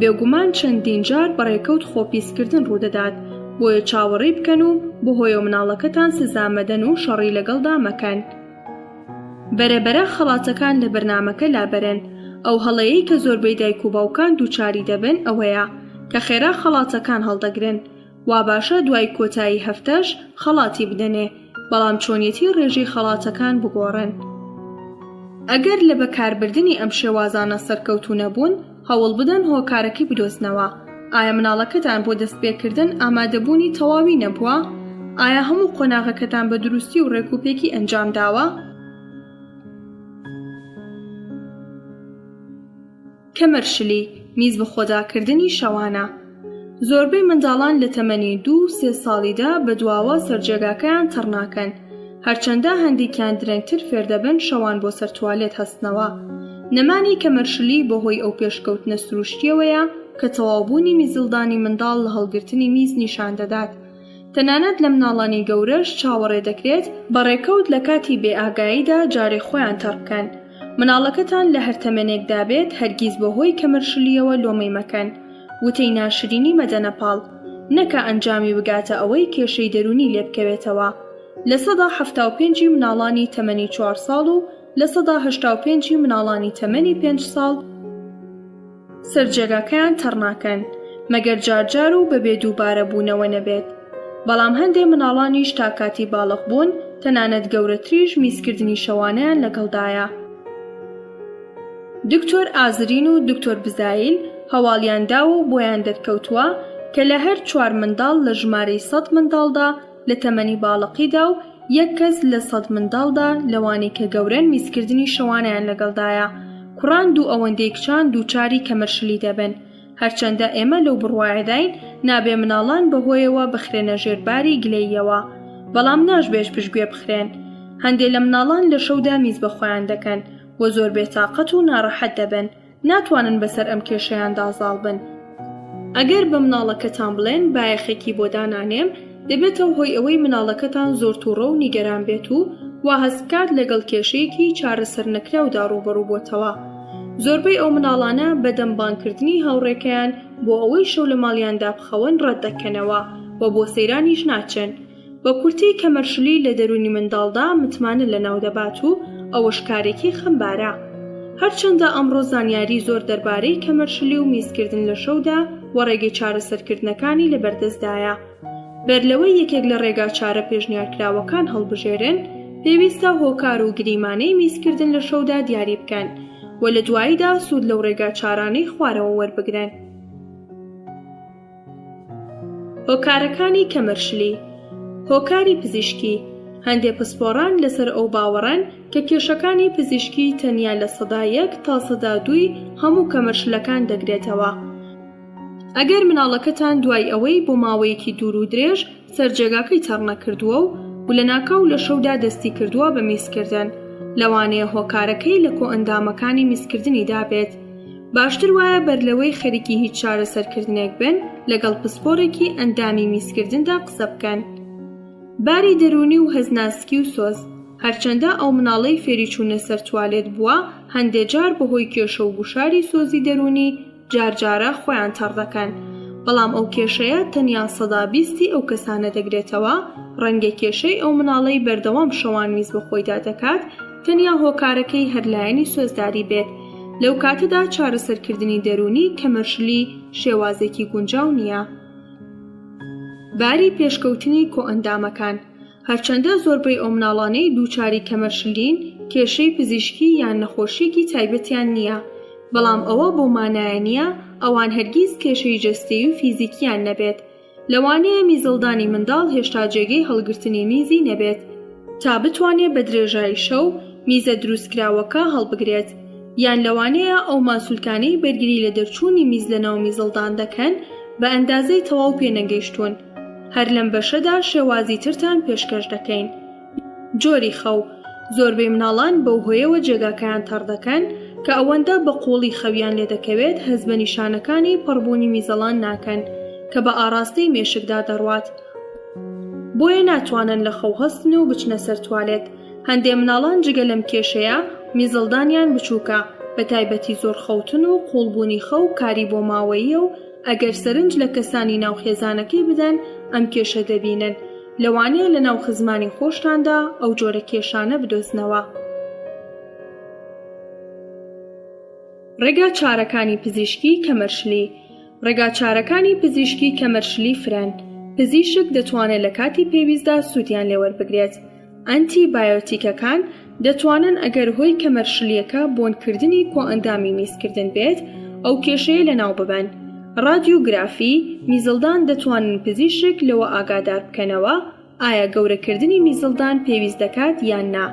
بێگومان چەندین جار بە ڕێکەوت خۆپیسکردن ڕوودەدات، بۆیە چاوەڕێی بکەن و بەهۆیەوە مناڵەکەتان سزا مەدەن و شەڕی لەگەڵدا مەکەن. بەرە بەرە خەڵاتەکان لە بەرنامەکە لابەرن، ئەو هەڵەیەی کە زۆربەی دایک و باوکان دووچاری دەبن ئەوەیە کە خێرا خەڵاتەکان هەڵدەگرن، واباشە دوای کۆتایی هەفتەش خەڵاتی بدەنێ، بەڵام چۆنیەتی ڕێژەی خەڵاتەکان بگۆڕن. ئەگەر لە بەکاربردنی ئەم شێوازانە سەرکەوتوو نەبوون، هەوڵبدەن هۆکارەکەی بدۆزنەوە. ئایا مناڵەکەتان بۆ دەستپێکردن ئامادەبوونی تەواوی نەبووە؟ ئایا هەموو قۆناغەکەتان بە دروستی و ڕێکوپێکی ئەنجامداوە؟ کەمەرشلی، میز بەخۆداکردنی شەوانە. زۆربەی منداڵان لە تەمەنی دوو، سێ ساڵیدا بەدواوە سەرجێگاکەیان تەڕ ناکەن، هەرچەندە هەندێکیان درەنگتر فێردەبن شەوان بۆ سەر توالێت هەستنەوە. نەمانی کەمەرشلی بەهۆی ئەو پێشکەوتنە سروشتییەوەیە کە تەواوبوونی میزڵدانی منداڵ لە هەڵگرتنی میز نیشان دەدات. تەنانەت لە مناڵانی گەورەش چاوەڕێ دەکرێت بە ڕێکەوت لە کاتی بێ ئاگاییدا جارێ خۆیان تەڕ بکەن. مناڵەکەتان لە هەر تەمەنێکدا بێت هەرگیز بەهۆی کەمەرشلییەوە لۆمەی مەکەن. وتەی ناشرینی مەدەنە پاڵ. نەکا ئەنجامی بگاتە ئەوەی کێشەی دەروونی لێ بکەوێتەوە. 75% ی مناڵانی تەمەنی چوار ساڵ و 85% ی مناڵانی تەمەنی پێنج ساڵ سەرجێگاکەیان تەڕ ناکەن، مەگەر جارجار و بەبێ دووبارە بوونەوە نەبێت. بەڵام هەندێ مناڵانیش تا کاتی باڵق بوون، تەنانەت گەورەتریش میزکردنی شەوانەیان لەگەڵدایە. دکتۆر ئازرین و دکتۆر بزایل هەواڵیان داوە و بۆیان دەرکەوتووە کە لە هەر چوار منداڵ لە ژمارەی سەد منداڵدا لە تەمەنی باڵقیدا و یەک کەس لە سەد منداڵدا لەوانەی کە گەورەن میزکردنی شەوانەیان لەگەڵدایە، کوڕان دوو ئەوەندەی کچان دووچاری کەمەرشلی دەبن. هەرچەندە ئێمە لەو بڕوایەداین نابێ مناڵان بەهۆیەوە بخرێنە ژێر باری گلەییەوە، بەڵام ناشبێش پشتگوێ بخرێن. هەندێ لە مناڵان لە شەودا میز بە خۆیان دەکەن و زۆر بێتاقەت و ناڕەحەت دەبن، ناتوانن بەسەر ئەم کێشەیاندا زاڵ بن. ئەگەر بە مناڵەکەتان بڵێن بایەخێکی بۆ دانانێم، دەبێتە هۆی ئەوەی مناڵەکەتان زۆر توڕە و نیگەران بێت و وا هەست بکات لەگەڵ کێشەیەکی چارەسەرنەکراودا ڕووبەڕوو بۆتەوە. زۆربەی ئەو مناڵانە بەدەم بانگکردنی هاوڕێکەیان بۆ ئەوەی شەو لە ماڵیاندا بخەون ڕەت دەکەنەوە و بۆ سەیرانیش ناچن. بە کورتی کەمەرشلی لە دەروونی منداڵدا متمانە لەناو دەبات و ئەوەش کارێکی خەمبارە. هەرچەندە ئەمڕۆ زانیاری زۆر دەربارەی کەمەرشلی و میزکردن لە شەودا و ڕێگەی چارەسەرکردنەکانی لەبەردەستدایە. بەرلەوەی یەکێک لە ڕێگاچارە پێشنیارکراوەکان هەڵبژێرن، پێویستە هۆکار و گریمانەی میزکردن لە شەودا دیاری بکەن و لە دواییدا سوود لەو ڕێگاچارانەی خوارەوە وەربگرن. هۆکارەکانی کەمەرشلی هۆکاری پزیشکی، هەندێ پسپۆڕان لەسەر ئەو باوەڕەن کە کێشەکانی پزیشکی تەنیا 1% تا 2% ی هەموو کەمەرشلەکان دەگرێتەوە. ئەگەر مناڵەکەتان دوای ئەوەی بۆ ماوەیەکی دوور و درێژ سەرجێگاکەی تەڕ نەکردووە و لەناکاو لە شەودا دەستی کردووە بە میزکردن، لەوانەیە هۆکارەکەی لە کۆئەندامەکانی میزکردنیدا بێت. باشتر وایە بەرلەوەی خەریکی هیچ چارەسەرکردنێک بن لەگەڵ پسپۆڕێکی ئەندامی میزکردندا قسە بکەن. باری دەروونی و هەستناسکی و سۆز، هەرچەندە ئەو مناڵەی فێری چوونە سەر توالێت بووە هەندێ جار بەهۆی کێشە و گوشاری سۆزی دەروونی جار جارە خۆیان تەڕ دەکەن، بەڵام ئەو کێشەیە تەنیا 20% ی ئەو کەسانە دەگرێتەوە، ڕەنگە کێشەی ئەو مناڵەی بەردەوام شەوان میز بە خۆیدا دەکات تەنیا هۆکارەکەی هەر لایەنی سۆزداری بێت، لەو کاتەدا چارەسەرکردنی دەروونی کەمەرشلی شێوازێکی گونجاو نییە. باری پێشکەوتنی کۆئەندامەکان، هەرچەندە زۆربەی ئەو مناڵانەی دووچاری کەمەرشلین کێشەی پزیشکی یان نەخۆشییەکی تایبەتیان نییە، بەڵام ئەوە بەو مانایە نییە ئەوان هەرگیز کێشەی جەستەیی و فیزیکییان نەبێت. لەوانەیە میزڵدانی منداڵ هێشتا جێگەی هەڵگرتنی میزی نەبێت تا بتوانێ بە درێژایی شەو میزە دروستکراوەکە هەڵبگرێت. یان لەوانەیە ئەو ماسولکانەی بەرگری لە دەرچوونی میز لەناو میزڵدان دەکەن بە ئەندازەی تەواو پێنەگەیشتوون. هەر لەم بەشەدا شێوازی ترتان پێشکەش دەکەین. جۆری خەو، زۆربەی مناڵان بەو هۆیەوە جێگاکەیان تەڕ دەکەن کە ئەوەندە بە قووڵی خەویان لێدەکەوێت هەست بە نیشانەکانی پڕبوونی میزەڵان ناکەن کە بە ئاڕاستەی مێشکدا دەڕوات بۆیە ناتوانن لە خەو هەستن و بچنە سەر توالێت. هەندێ مناڵان جگە لەم کێشەیە میزڵدانیان بچووکە، بە تایبەتی زۆر خەوتن و قووڵبوونی خەو کاری بۆماوەییە و ئەگەر سەرنج لە کەسانی ناو خێزانەکەی بدەن ئەم کێشە دەبینن، لەوانەیە لە ناو خزمانی خۆشتاندا ئەو جۆرە کێشانە بدۆزنەوە. ڕێگا چارەکانی پزیشکی کەمەرشلی ڕێگا چارەکانی پزیشکی کەمەرشلی فرەن، پزیشک دەتوانێت لە کاتی پێویستدا سوودیان لێ وەربگرێت. ئەنتی بایۆتیکەکان دەتوانن ئەگەر هۆی کەمەرشلییەکە بۆنکردنی کۆئەندامی میزکردن بێت، ئەو کێشەیە لەناو ببەن. ڕادیۆگرافی میزڵدان دەتوانن پزیشک لەوە ئاگادار بکەنەوە ئایا گەورەکردنی میزڵدان پێویست دەکات یان نا.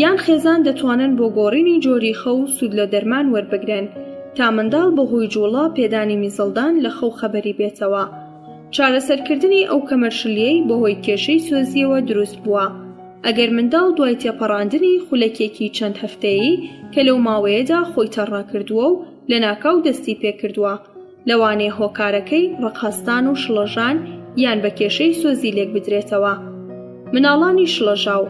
یان خێزان دەتوانن بۆ گۆڕینی جۆری خەو سوود لە دەرمان وەربگرن تا منداڵ بەهۆی جوڵە پێدانی میزڵدان لە خەو خەبەری بێتەوە. چارەسەرکردنی ئەو کەمەرشلییەی بەهۆی کێشەی سۆزییەوە دروست بووە، ئەگەر منداڵ دوای تێپەڕاندنی خولەکێکی چەند هەفتەیی کە لەو ماوەیەدا خۆی تەڕنەکردووە و لەناکاو دەستی پێکردووە، لەوانەیە هۆکارەکەی ڕقهەستان و شڵەژان یان بە کێشەی سۆزی لێکبدرێتەوە. مناڵانی شڵەژاو،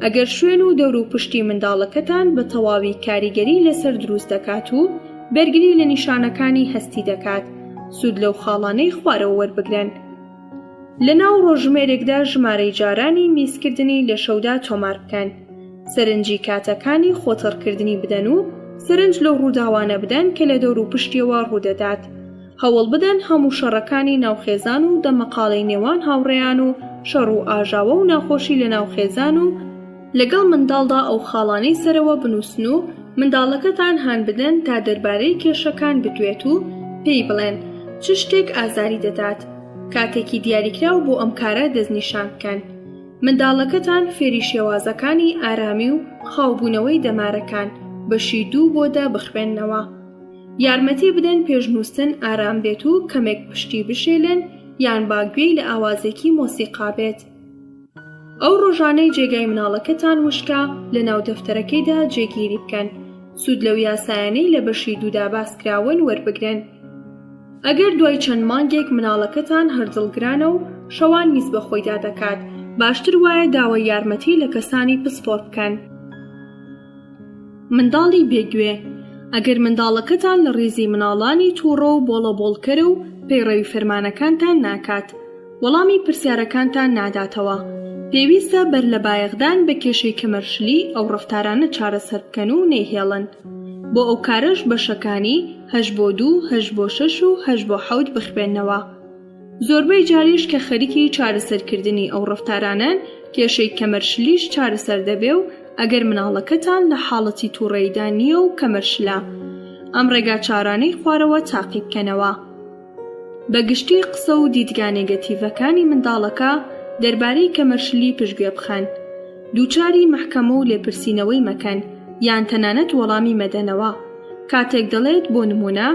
ئەگەر شوێن و دەوروپشتی منداڵەکەتان بە تەواوی کاریگەری لەسەر دروست دەکات و بەرگری لە نیشانەکانی هەستی دەکات، سوود لەو خاڵانەی خوارەوە وەربگرن. لەناو ڕۆژژمێرێکدا ژمارەی جارانی میزکردنی لە شەودا تۆمار بکەن. سەرنجی کاتەکانی خۆتەڕکردنی بدەن و سەرنج لەو ڕووداوانە بدەن کە لە دەوروپشتیەوە ڕوودەدات. هەوڵ بدەن هەموو شەڕەکانی ناو خێزان و دەمەقاڵێی نێوان هاوڕێیان و شەڕ و ئاژاوە و ناخۆشی لەناو خێزان و لەگەڵ منداڵدا ئەو خاڵانەی سەرەوە بنووسن و منداڵەکەتان هانبدەن تا دەربارەی کێشەکان بدوێت و پێی بڵێن چ شتێک ئازاری دەدات. کاتێکی دیاریکراو بۆ ئەم کارە دەستنیشان بکەن. منداڵەکەتان فێری شێوازەکانی ئارامی و خاوبوونەوەی دەمارەکان، بەشی دوو بۆ دە بخوێننەوە. یارمەتی بدەن پێش نووستن ئارام بێت و کەمێک پشتی بشێلن یان با گوێی لە ئاوازێکی مۆسیقا بێت. ئەو ڕۆژانەی جێگای مناڵەکەتان وشکە لەناو دەفتەرەکەیدا جێگیری بکەن، سوود لەو یاسایانەی لە بەشی دوودا باسکراون وەربگرن. ئەگەر دوای چەند مانگێک مناڵەکەتان هەر دڵگرانە و شەوان میز بە خۆیدا دەکات، باشتر وایە داوای یارمەتی لە کەسانی پسپۆڕ بکەن. منداڵی بێ گوێ، ئەگەر منداڵەکەتان لە ڕیزی مناڵانی تووڕە و بۆڵەبۆڵکەرە و پەیڕەوی فەرمانەکانتان ناکات، وەڵامی پرسیارەکانتان ناداتەوە، پێویستە بەر لە بایەخدان بە کێشەی کەمەرشلی ئەو ڕەفتارانە چارەسەر بکەن و نەیهێڵن. بۆ ئەو کارەش بەشەکانی، هەشت بۆ دوو، هەشت بۆ شەش و هەشت بۆ حەوت بخوێننەوە. زۆربەی جاریش کە خەریکی چارەسەرکردنی ئەو ڕەفتارانەن، کێشەی کەمەرشلیش چارەسەر دەبێ و ئەگەر مناڵەکەتان لە حاڵەتی توڕەییدا نییە و کەمەرشلە، ئەم ڕێگاچارانەی خوارەوە تاقی بکەنەوە. بە گشتی قسە و دیدگا نێگەتیڤەکانی منداڵەکە دەربارەی کەمەرشلی پشتگوێ بخەن. دووچاری مەحکەمە و لێپرسینەوەی مەکەن یان تەنانەت وەڵامی مەدەنەوە کاتێک دەڵێت بۆ نموونە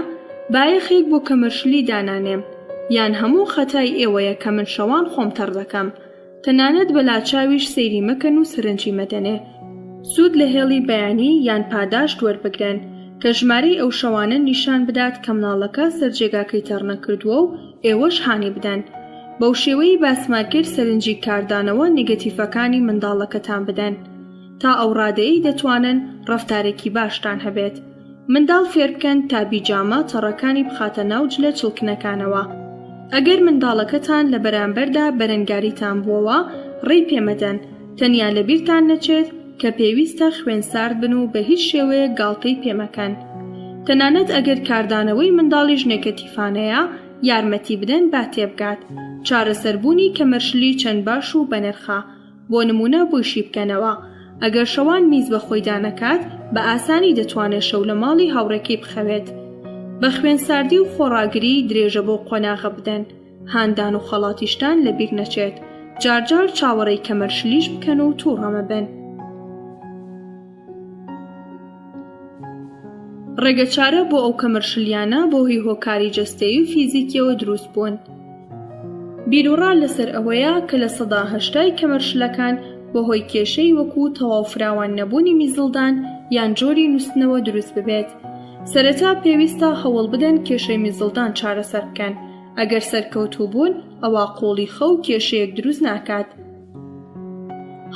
بایەخێک بۆ کەمەرشلی دانانێم یان هەموو خەتای ئێوەیە کە من شەوان خۆم تەڕ دەکەم. تەنانەت بە لاچاویش سەیری مەکەن و سەرنجی مەدەنێ. سوود لە هێڵی بەیانی یان پاداشت وەربگرن کە ژمارەی ئەو شەوانە نیشان بدات کە مناڵەکە سەرجێگاکەی تەڕ نەکردووە و ئێوەش هانی بدەن. بەو شێوەی باسمان کرد سەرنجی کاردانەوە نێگەتیفەکانی منداڵەکەتان بدەن. تا ئەو ڕادەیەی دەتوانن ڕەفتارێکی باشتان هەبێت. منداڵ فێربکەن تا بیجامە تەڕەکانی بخاتە ناو جلە چڵکنەکانەوە. ئەگەر منداڵەکەتان لە بەرامبەردا بەرەنگاریتان بووەوە، ڕێی پێمەدەن، تەنیا لەبیرتان نەچێت کە پێویستە خوێن سارد بن و بە هیچ شێوەیەک گاڵتەی پێمەکەن. تەنانەت ئەگەر کاردانەوەی منداڵیش نێگەتیفانەیە، یارمەتی بدەن با تێبگات چارەسەربوونی کەمەرشلی چەند باش و بەنرخە. بۆ نموونە بۆی شی بکەنەوە ئەگەر شەوان میز بە خۆیدا نەکات بە ئاسانی دەتوانێت شەو لە ماڵی هاوڕێکەی بخەوێت. بە خوێنساردی و خۆڕاگری درێژە بەو قۆناغە بدەن. هاندان و خەڵاتیشتان لە بیر نەچێت. جار جار چاوەڕێی کەمەرشلیش بکەن و تووڕە مەبن. ڕێگەچارە بۆ ئەو کەمەرشلیانە بەهۆی هۆکاری جەستەیی و فیزیکیەوە دروست بوون. بیروڕا لەسەر ئەوەیە کە لە سەدا هەشتای کەمەرشلەکان بەهۆی کێشەی وەکو تەواو فراوان نەبوونی میزڵدان یان جۆری نوستنەوە دروست ببێت. سەرەتا پێویستە هەوڵ بدەن کێشەی میزڵدان چارەسەر بکەن، ئەگەر سەرکەوتوو بوون ئەوا قووڵی خەو کێشەیەک دروست ناکات.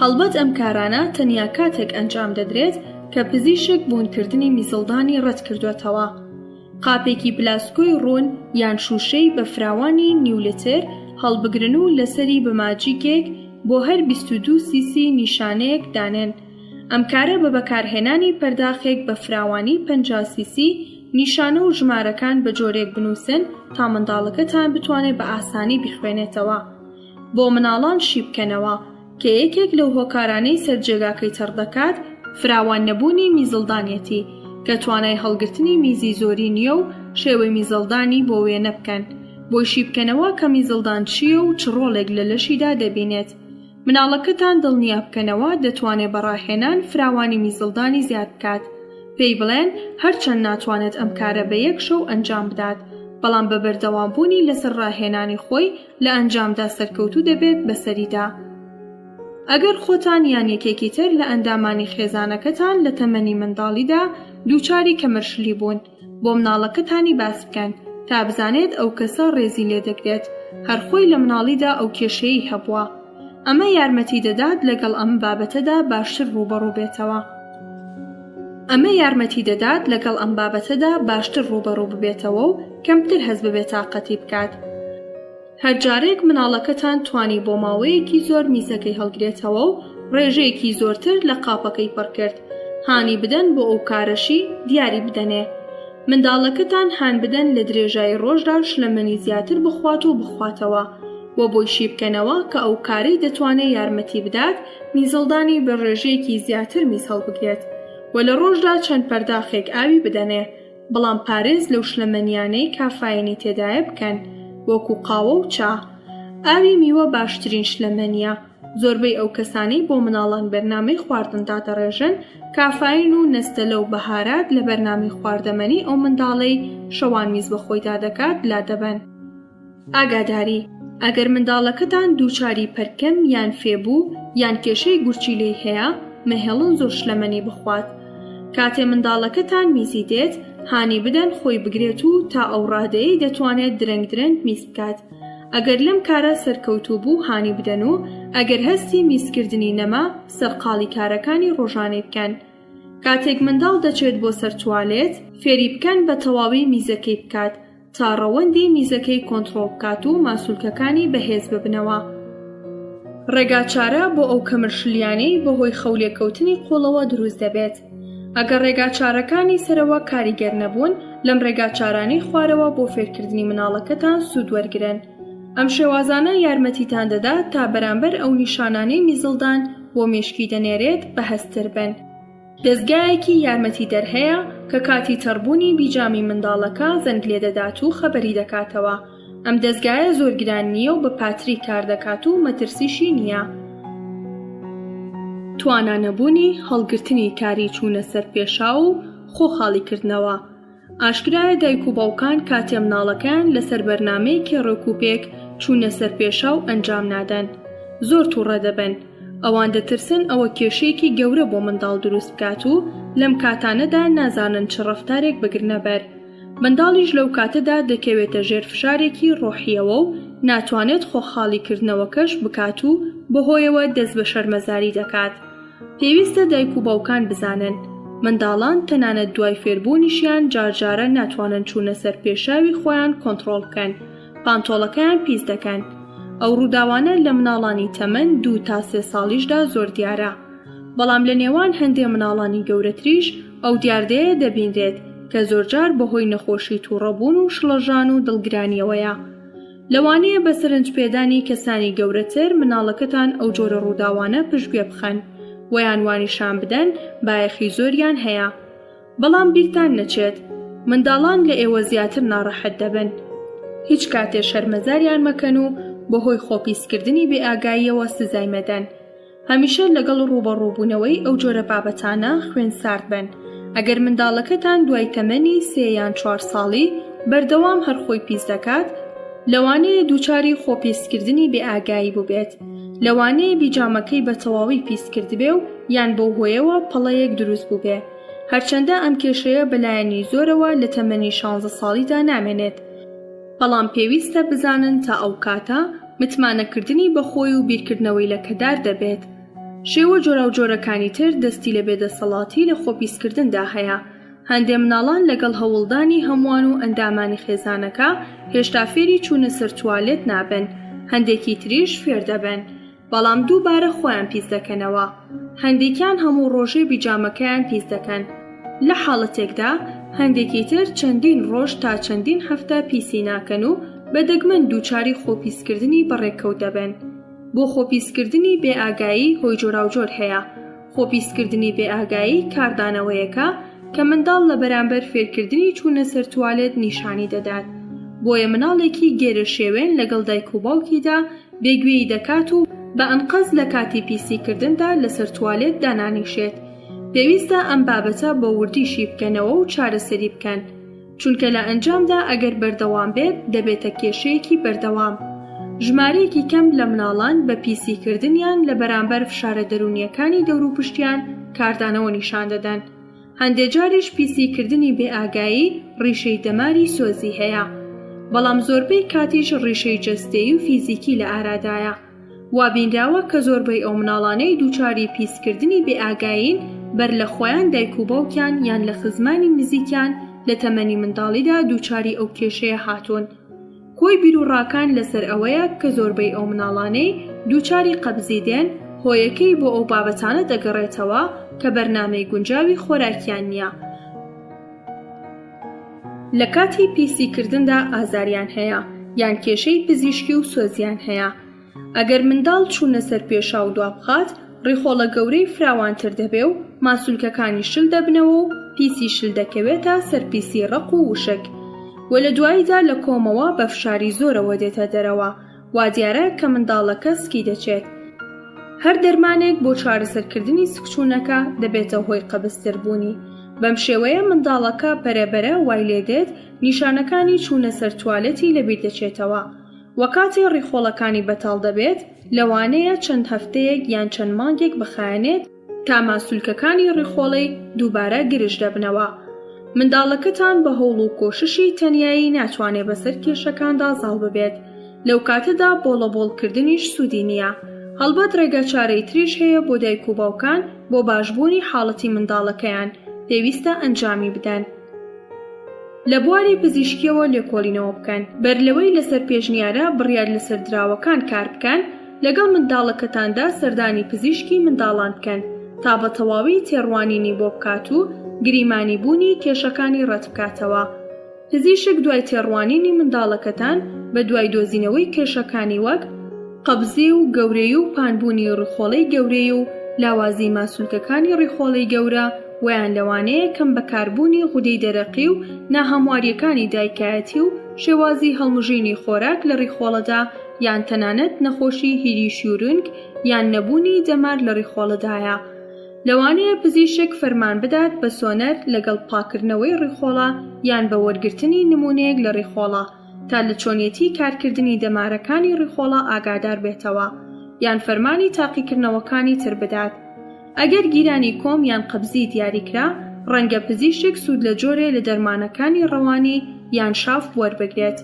هەڵبەت ئەم کارانە تەنیا کاتێک ئەنجام دەدرێت کە پزیشک بوونکردنی میزڵدانی ڕەت کردووەتەوە. قاپێکی پلاسکۆی ڕوون یان شووشەی بە فراوانی نیو لتر هەڵبگرن و لەسەری بە ماجیکێک بۆ هەر 22 سیسی نیشانەیەک دانێن. ئەم کارە بە بەکارهێنانی پەرداخێک بە فراوانی 50 سیسی نیشانە و ژمارەکان بە جۆرێک بنووسن تا منداڵەکەتان بتوانێت بە ئاسانی بیخوێنێتەوە. بۆ مناڵان شی بکەنەوە، کە یەکێک لەو هۆکارانەی سەر جێگاکەی تەڕ دەکات فراوان نەبوونی میزڵدانیەتی کە توانای هەڵگرتنی میزی زۆری نییە و شێوەی میزەڵدانی بۆ وێنە بکەن بۆی شی بکەنەوە کە میزڵدان چییە و چ ڕۆڵێک لە لەشیدا دەبینێت مناڵەکەتان دڵنیا بکەنەوە دەتوانێ بە ڕاهێنان فراوانی میزڵدانی زیاد بکات پێی بڵێن هەرچەند ناتوانێت ئەم کارە بە یەک شەو ئەنجام بدات بەڵام بە بەردەوامبوونی لەسەر ڕاهێنانی خۆی لە ئەنجامدا سەرکەوتوو دەبێت بەسەریدا. ئەگەر خۆتان یان یەکێکی تر لە ئەندامانی خێزانەکەتان لە تەمەنی منداڵیدا دووچاری کەمەرشلی بوون، بۆ مناڵەکەتانی باس بکەن تا بزانێت ئەو کەسە ڕێزی لێدەگرێت هەر خۆی لە مناڵیدا ئەو کێشەیەی هەبووە. ئەمە یارمەتی دەدات لەگەڵ ئەم بابەتەدا باشتر ڕووبەڕوو بێتەوە. ئەمە یارمەتی دەدات لەگەڵ ئەم بابەتەدا باشتر ڕووبەڕوو ببێتەوە و کەمتر هەست بە بێتاقەتی بکات. هەر جارێک مناڵەکەتان توانی بۆ ماوەیەکی زۆر میزەکەی هەڵگرێتەوە و ڕێژەیەکی زۆرتر لە قاپەکەی پڕ کرد، هانی بدەن بۆ ئەو کارەشی دیاری بدەنێ. منداڵەکەتان هان بدەن لە درێژایی ڕۆژدا شلەمەنی زیاتر بخوات و بخواتەوە و بۆی شی بکەنەوە کە ئەو کارەی دەتوانێ یارمەتی بدات میزەڵدانی بە ڕێژەیەکی زیاتر میز هەڵبگرێت و لە ڕۆژدا چەند پەرداخێک ئاوی بدەنێ بەڵام پارێز لەو شلەمەنیانەی کافاینی تێدایە بکەن وەکو قاوە و چا. ئاوی میوە باشترین شلەمەنیە. زۆربەی ئەو کەسانەی بۆ مناڵان بەرنامەی خواردن دادەڕێژن کافاین و نەستەلە و بەهارات لە بەرنامەی خواردەمەنی ئەو منداڵەی شەوان میز بە خۆیدا دەکات لادەبەن. ئاگاداری، ئەگەر منداڵەکەتان دووچاری پەرکەم یان فێ بوو یان کێشەی گورچیلەی هەیە، مەهێڵن زۆر شلەمەنی بخوات. کاتێ منداڵەکەتان میزی دێت، هانی بدەن خۆی بگرێت و تا ئەو ڕادەیەی دەتوانێت درەنگ درەنگ میز بکات. ئەگەر لەم کارە سەرکەوتوو بوو هانی بدەن و ئەگەر هەستی میزکردنی نەما، سەرقاڵی کارەکانی ڕۆژانەی بکەن. کاتێک منداڵ دەچێت بۆ سەر توالێت، فێری بکەن بە تەواوی میزەکەی بکات، تا ڕەوەندی میزەکەی کۆنتڕۆڵ بکات و ماسولکەکانی بەهێز ببنەوە. ڕێگاچارە بۆ ئەو کەمرشلیانەی بەهۆی خەولێکەوتنی قوڵەوە دروست دەبێت. ئەگەر ڕێگاچارەکانی سەرەوە کاریگەر نەبوون، لەم ڕێگاچارانەی خوارەوە بۆ فێرکردنی منداڵەکەتان سوود وەرگرن. ئەم شێوازانە یارمەتیتان دەدات تا بەرامبەر ئەو نیشانانەی میزڵدان بۆ مێشکی دەنێرێت بەهەستتر بن. دەزگایەکی یارمەتیدەر هەیە کە کاتی تەڕبوونی بیجامی منداڵەکە زەنگ لێدەدات و خەبەری دەکاتەوە، ئەم دەزگایە زۆر گران نییە و بە پاتری کاردەکات و مەترسیشی نییە. توانا نەبوونی هەڵگرتنی کاری چوونە سەر پێشاو و خۆ خاڵیکردنەوە، ئاشکرایە دایک و باوکان کاتێ مناڵەکەیان لەسەر بەرنامەیەکی ڕێکوپێک چوونە سەر پێشاو ئەنجام نادەن زۆر توڕە دەبن، ئەوان دەترسن ئەوە کێشەیەکی گەورە بۆ منداڵ دروست بکات و لەم کاتانەدا نازانن چ ڕەفتارێک بگرنە بەر. منداڵیش لەو کاتەدا دەکەوێتە ژێر فشارێکی ڕۆحییەوە و ناتوانێت خۆ خاڵی کردنەوەکەش بکات و بەهۆیەوە دەست بە شەرمەزاری دەکات. پێویستە دایک و باوکان بزانن منداڵان تەنانەت دوای فێربوونیشیان جارجارە ناتوانن چوونە سەر پێشاوی خۆیان کۆنتڕۆڵ بکەن، پانتۆڵەکەیان پیس دەکەن. ئەو ڕووداوانە لە مناڵانی تەمەن دوو تا سێ ساڵیشدا زۆر دیارە. بەڵام لە نێوان هەندێ مناڵانی گەورەتریش ئەو دیاردەیە دەبینرێت کە زۆرجار بەهۆی نەخۆشی توڕەبوون و شڵەژان و دڵگرانیەوەیە. لەوانەیە بە سەرنجپێدانی کەسانی گەورەتر مناڵەکەتان ئەو جۆرە ڕووداوانە پشتگوێ بخەن و یان وانیشان بدەن بایەخی زۆریان هەیە. بەڵام بیرتان نەچێت منداڵان لە ئێوە زیاتر ناڕەحەت دەبن. هیچ کاتێ شەرمەزاریان مەکەن و بەهۆی خۆپیسکردنی بێئاگاییەوە سزای مەدەن. هەمیشە لەگەڵ ڕووبەڕووبوونەوەی ئەو جۆرە بابەتانە خوێن سارد بن. ئەگەر منداڵەکەتان دوای تەمەنی سێ یان چوار ساڵی بەردەوام هەر خۆی پیس دەکات، لەوانەیە دووچاری خۆپیسکردنی بێئاگایی بووبێت. لەوانەیە بیجامەکەی بە تەواوی پیس کردبێ و یان بەو هۆیەوە پەڵەیەک دروست بووبێ. هەرچەندە ئەم کێشەیە بەلایەنی زۆرەوە لە تەمەنی شانزە ساڵیدا نامێنێت، بەڵام پێویستە بزانن تا ئەو کاتە متمانەکردنی بە خۆی و بیرکردنەوەی لەکەدار دەبێت. شێوە جۆراوجۆرەکانی تر دەستی لە بێدەسەڵاتی لە خۆپیسکردندا هەیە. هەندێ مناڵان لەگەڵ هەوڵدانی هەمووان و ئەندامانی خێزانەکە هێشتا فێری چوونە سەر توالێت نابن، هەندێکی تریش فێر دەبن. بەڵام دووبارە خۆیان پیس دەکەنەوە. هەندێکیان هەموو ڕۆژێ بیجامەکەیان پیس دەکەن. لە حاڵەتێکدا هەندێکی تر چەندین ڕۆژ تا چەندین هەفتە پیسی ناکەن و بە دەگمەن دووچاری خۆپیسکردنی بەڕێکەوت دەبن. بۆ خۆپیسکردنی بێ ئاگایی هۆی جۆراوجۆر هەیە. خۆپیسکردنی بێ ئاگایی کاردانەوەیەکە کە منداڵ لە بەرامبەر فێرکردنی چوونە سەر توالێت نیشانی دەدات. بۆیە مناڵێکی گێرەشێوێن لەگەڵ دایک و باوکیدا بێگوێی دەکات و بە ئەنقەست لە کاتی پیسیکردندا لەسەر توالێت دانانیشێت. پێویستە ئەم بابەتە بە وردی شی بکەنەوە و چارەسەری بکەن، چونکە لە ئەنجامدا ئەگەر بەردەوام بێت دەبێتە کێشەیەکی بەردەوام. ژمارەیەکی کەم لە مناڵان بە پیسیکردنیان لە بەرامبەر فشارە دەروونییەکانی دەوروپشتیان کاردانەوە نیشان دەدەن. هەندێ جاریش پیسی کردنی بێ ئاگایی ڕیشەی دەماری سۆزی هەیە. بەڵام زۆربەی کاتیش ڕیشەی جەستەیی و فیزیکی لە ئارادایە. وا بینراوە کە زۆربەی ئەو مناڵانەی دووچاری پیس کردنی بێ ئاگایین بەر لە خۆیان دایک و باوکیان یان لە خزمانی نزیکیان لە تەمەنی منداڵیدا دووچاری ئەو کێشەیە هاتوون. کۆی بیروڕاکان لەسەر ئەوەیە کە زۆربەی ئەو مناڵانەی دووچاری قەبزی دێن هۆیەکەی بۆ ئەو بابەتانە دەگەڕێتەوە کە بەرنامەی گونجاوی خۆراکیان نییە، لە کاتی پیسی کردندا ئازاریان هەیە یان کێشەی پزیشکی و سۆزیان هەیە. ئەگەر منداڵ چوونە سەر پێشاو دوابخات، ڕیخۆڵە گەورەی فراوانتر دەبێ و ماسولکەکانی شل دەبنەوە و پیسی شل دەکەوێتە سەر پیسی ڕەق و وشک و لە دواییدا لە کۆمەوە بە فشاری زۆرەوە دێتە دەرەوە، وا دیارە کە منداڵەکە سکی دەچێت. هەر دەرمانێک بۆ چارەسەرکردنی سکچوونەکە دەبێتە هۆی قەبزتربوونی، بەم شێوەیە منداڵەکە بەرە بەرە وای لێدێت نیشانەکانی چوونە سەر توالێتی لەبیر دەچێتەوە. وە کاتێ ڕیخۆڵەکانی بەتاڵ دەبێت لەوانەیە چەند هەفتەیەک یان چەند مانگێک بخایەنێت تا ماسولکەکانی ڕیخۆڵەی دووبارە گرژ دەبنەوە. منداڵەکەتان بە هەوڵ و کۆششی تەنیایی ناتوانێ بەسەر کێشەکاندا زاڵ ببێت، لەو کاتەدا بۆڵەبۆڵ کردنیش سوودی نییە. هەڵبەت ڕێگا چارەی تریش هەیە بۆ دایک و باوکان بۆ باشبوونی حاڵەتی منداڵەکەیان، پێویستە ئەنجامی بدەن. لە بواری پزیشکییەوە لێکۆڵینەوە بکەن، بەرلەوەی لەسەر پێشنیارە بڕیار لەسەردراوەکان کار بکەن، لەگەڵ منداڵەکەتاندا سەردانی پزیشکی منداڵان بکەن تا بە تەواوی تێڕوانینی بۆ بکات و گریمانی بوونی کێشەکانی ڕەتبکاتەوە. پزیشک دوای تێڕوانینی منداڵەکەتان بەدوای دۆزینەوەی کێشەکانی وەک، قەبزی و گەورەی و پانبوونی ڕیخۆڵەی گەورەی و لاوازی ماسولکەکانی ڕیخۆڵەی گەورە وەیان لەوانەیە کەم بەکاربوونی غودەی دەرەقی و ناهەمواریەکانی دایکایەتی و شێوازی هەڵمژینی خۆراک لە ڕیخۆڵەدا یان تەنانەت نەخۆشی هیریشیورنگ یان نەبوونی دەمار لە ڕیخۆڵەدایە. لەوانەیە پزیشک فەرمان بدات بە سۆنەر لەگەڵ پاککردنەوەی ڕیخۆڵە یان بە وەرگرتنی نموونەیەک لە ڕیخۆڵە تا لە چۆنیەتی کارکردنی دەمارەکانی ڕیخۆڵە ئاگادار بێتەوە یان فەرمانی تاقیکردنەوەکانی تر بدات. ئەگەر گیرانی کۆم یان قەبزی دیاریکرا، ڕەنگە پزیشک سوود لە جۆرێ لە دەرمانەکانی ڕەوانی یان شاف وەربگرێت.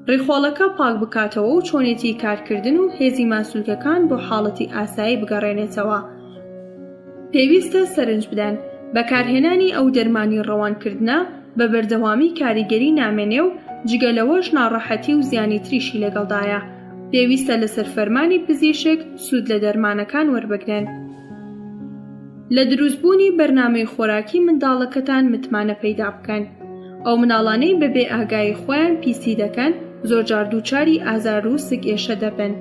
ڕیخۆڵەکە پاک بکاتەوە و چۆنێتی کارکردن و هێزی ماسولکەکان بۆ حاڵەتی ئاسایی بگەڕێنێتەوە. پێویستە سەرنج بدەن، بەکارهێنانی ئەو دەرمانی ڕەوانکردنە بە بەردەوامی کاریگەری نامێنێ و جگە لەوەش ناڕەحەتی و زیانی تریشی لەگەڵدایە. پێویستە لەسەر فەرمانی پزیشک سوود لە دەرمانەکان وەربگرن. لە دروستبوونی بەرنامەی خۆراکی منداڵەکەتان متمانە پەیدا بکەن. ئەو مناڵانەی بە بێ ئاگایی خۆیان پیسی دەکەن زۆرجار دووچاری ئازار و سک ئێشە دەبن.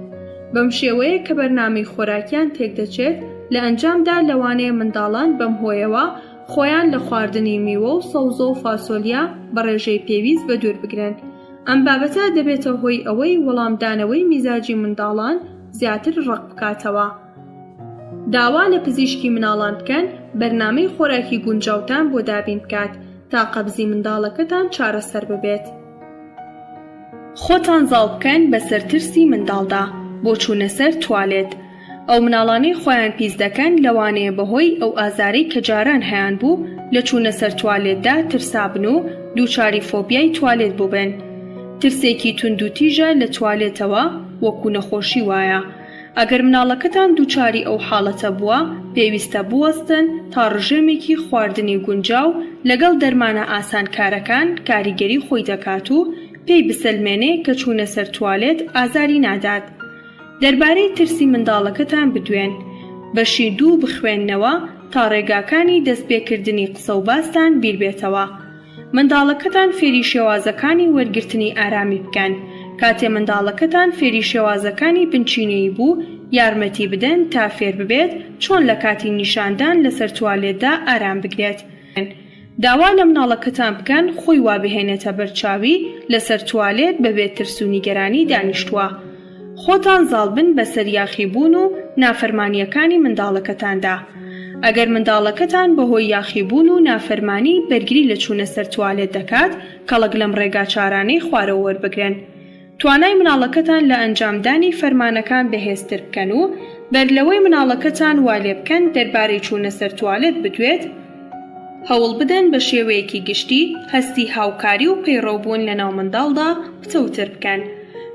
بەم شێوەیە کە بەرنامەی خۆراکیان تێکدەچێت، لە ئەنجامدا لەوانەیە منداڵان بەم هۆیەوە خۆیان لە خواردنی میوە و سەوزە و فاسۆلیا بە ڕێژەی پێویست بەدوور بگرن. ئەم بابەتە دەبێتە هۆی ئەوەی وەڵامدانەوەی میزاجی منداڵان زیاتر ڕەق بکاتەوە. داوا لە پزیشکی مناڵان بکەن بەرنامەی خۆراکی گونجاوتان بۆ دابین بکات تا قەبزی منداڵەکەتان چارەسەر ببێت. خۆتان زاڵ بکەن بەسەر ترسی منداڵدا بۆ چوونە سەر توالێت. ئەو مناڵانەی خۆیان پیس دەکەن لەوانەیە بەهۆی ئەو ئازارەی کە جاران هەیانبوو لە چوونە سەر توالێتدا ترسابن و دووچاری فۆبیای توالێت بووبن. ترسێکی توندوتیژە لە توالێتەوە وەکو نەخۆشی وایە. ئەگەر مناڵەکەتان دووچاری ئەو حاڵەتە بووە پێویستە بوەستن تا ڕژێمێکی خواردنی گونجاو لەگەڵ دەرمانە ئاسانکارەکان کاریگەری خۆی دەکات و پێی بسەلمێنێ کە چوونە سەر توالێت ئازاری نادات. دەربارەی ترسی منداڵەکەتان بدوێن. بەشی دوو بخوێننەوە تا ڕێگاکانی دەستپێکردنی قسە و باستان بیربێتەوە. منداڵەکەتان فێری شێوازەکانی وەرگرتنی ئارامی بکەن. کاتێ منداڵەکەتان فێری شێوازەکانی بنچینەیی بوو، یارمەتی بدەن تا فێر ببێت چۆن لە کاتی نیشاندان لەسەر توالێتدا ئارام بگرێت. داوا لە مناڵەکەتان بکەن خۆی وا بهێنێتە بەر چاوی لەسەر توالێت بەبێ ترس و نیگەرانی دانیشتووە. خۆتان زاڵ بن بەسەر یاخیبوون و نافەرمانییەکانی منداڵەکەتاندا. ئەگەر منداڵەکەتان بەهۆی یاخیبوون و نافەرمانی بەرگری لە چوونە سەر توالێت دەکات، کەڵک لەم ڕێگاچارانەی خوارەوە وەربگرن. توانای مناڵەکەتان لە ئەنجامدانی فەرمانەکان بەهێزتر بکەن و بەرلەوەی مناڵەکەتان وا لێبکەن دەربارەی چوونە سەر توالێت بدوێت، هەوڵبدەن بە شێوەیەکی گشتی هەستی هاوکاری و پەیڕەوبوون لەناو منداڵدا پتەوتر بکەن.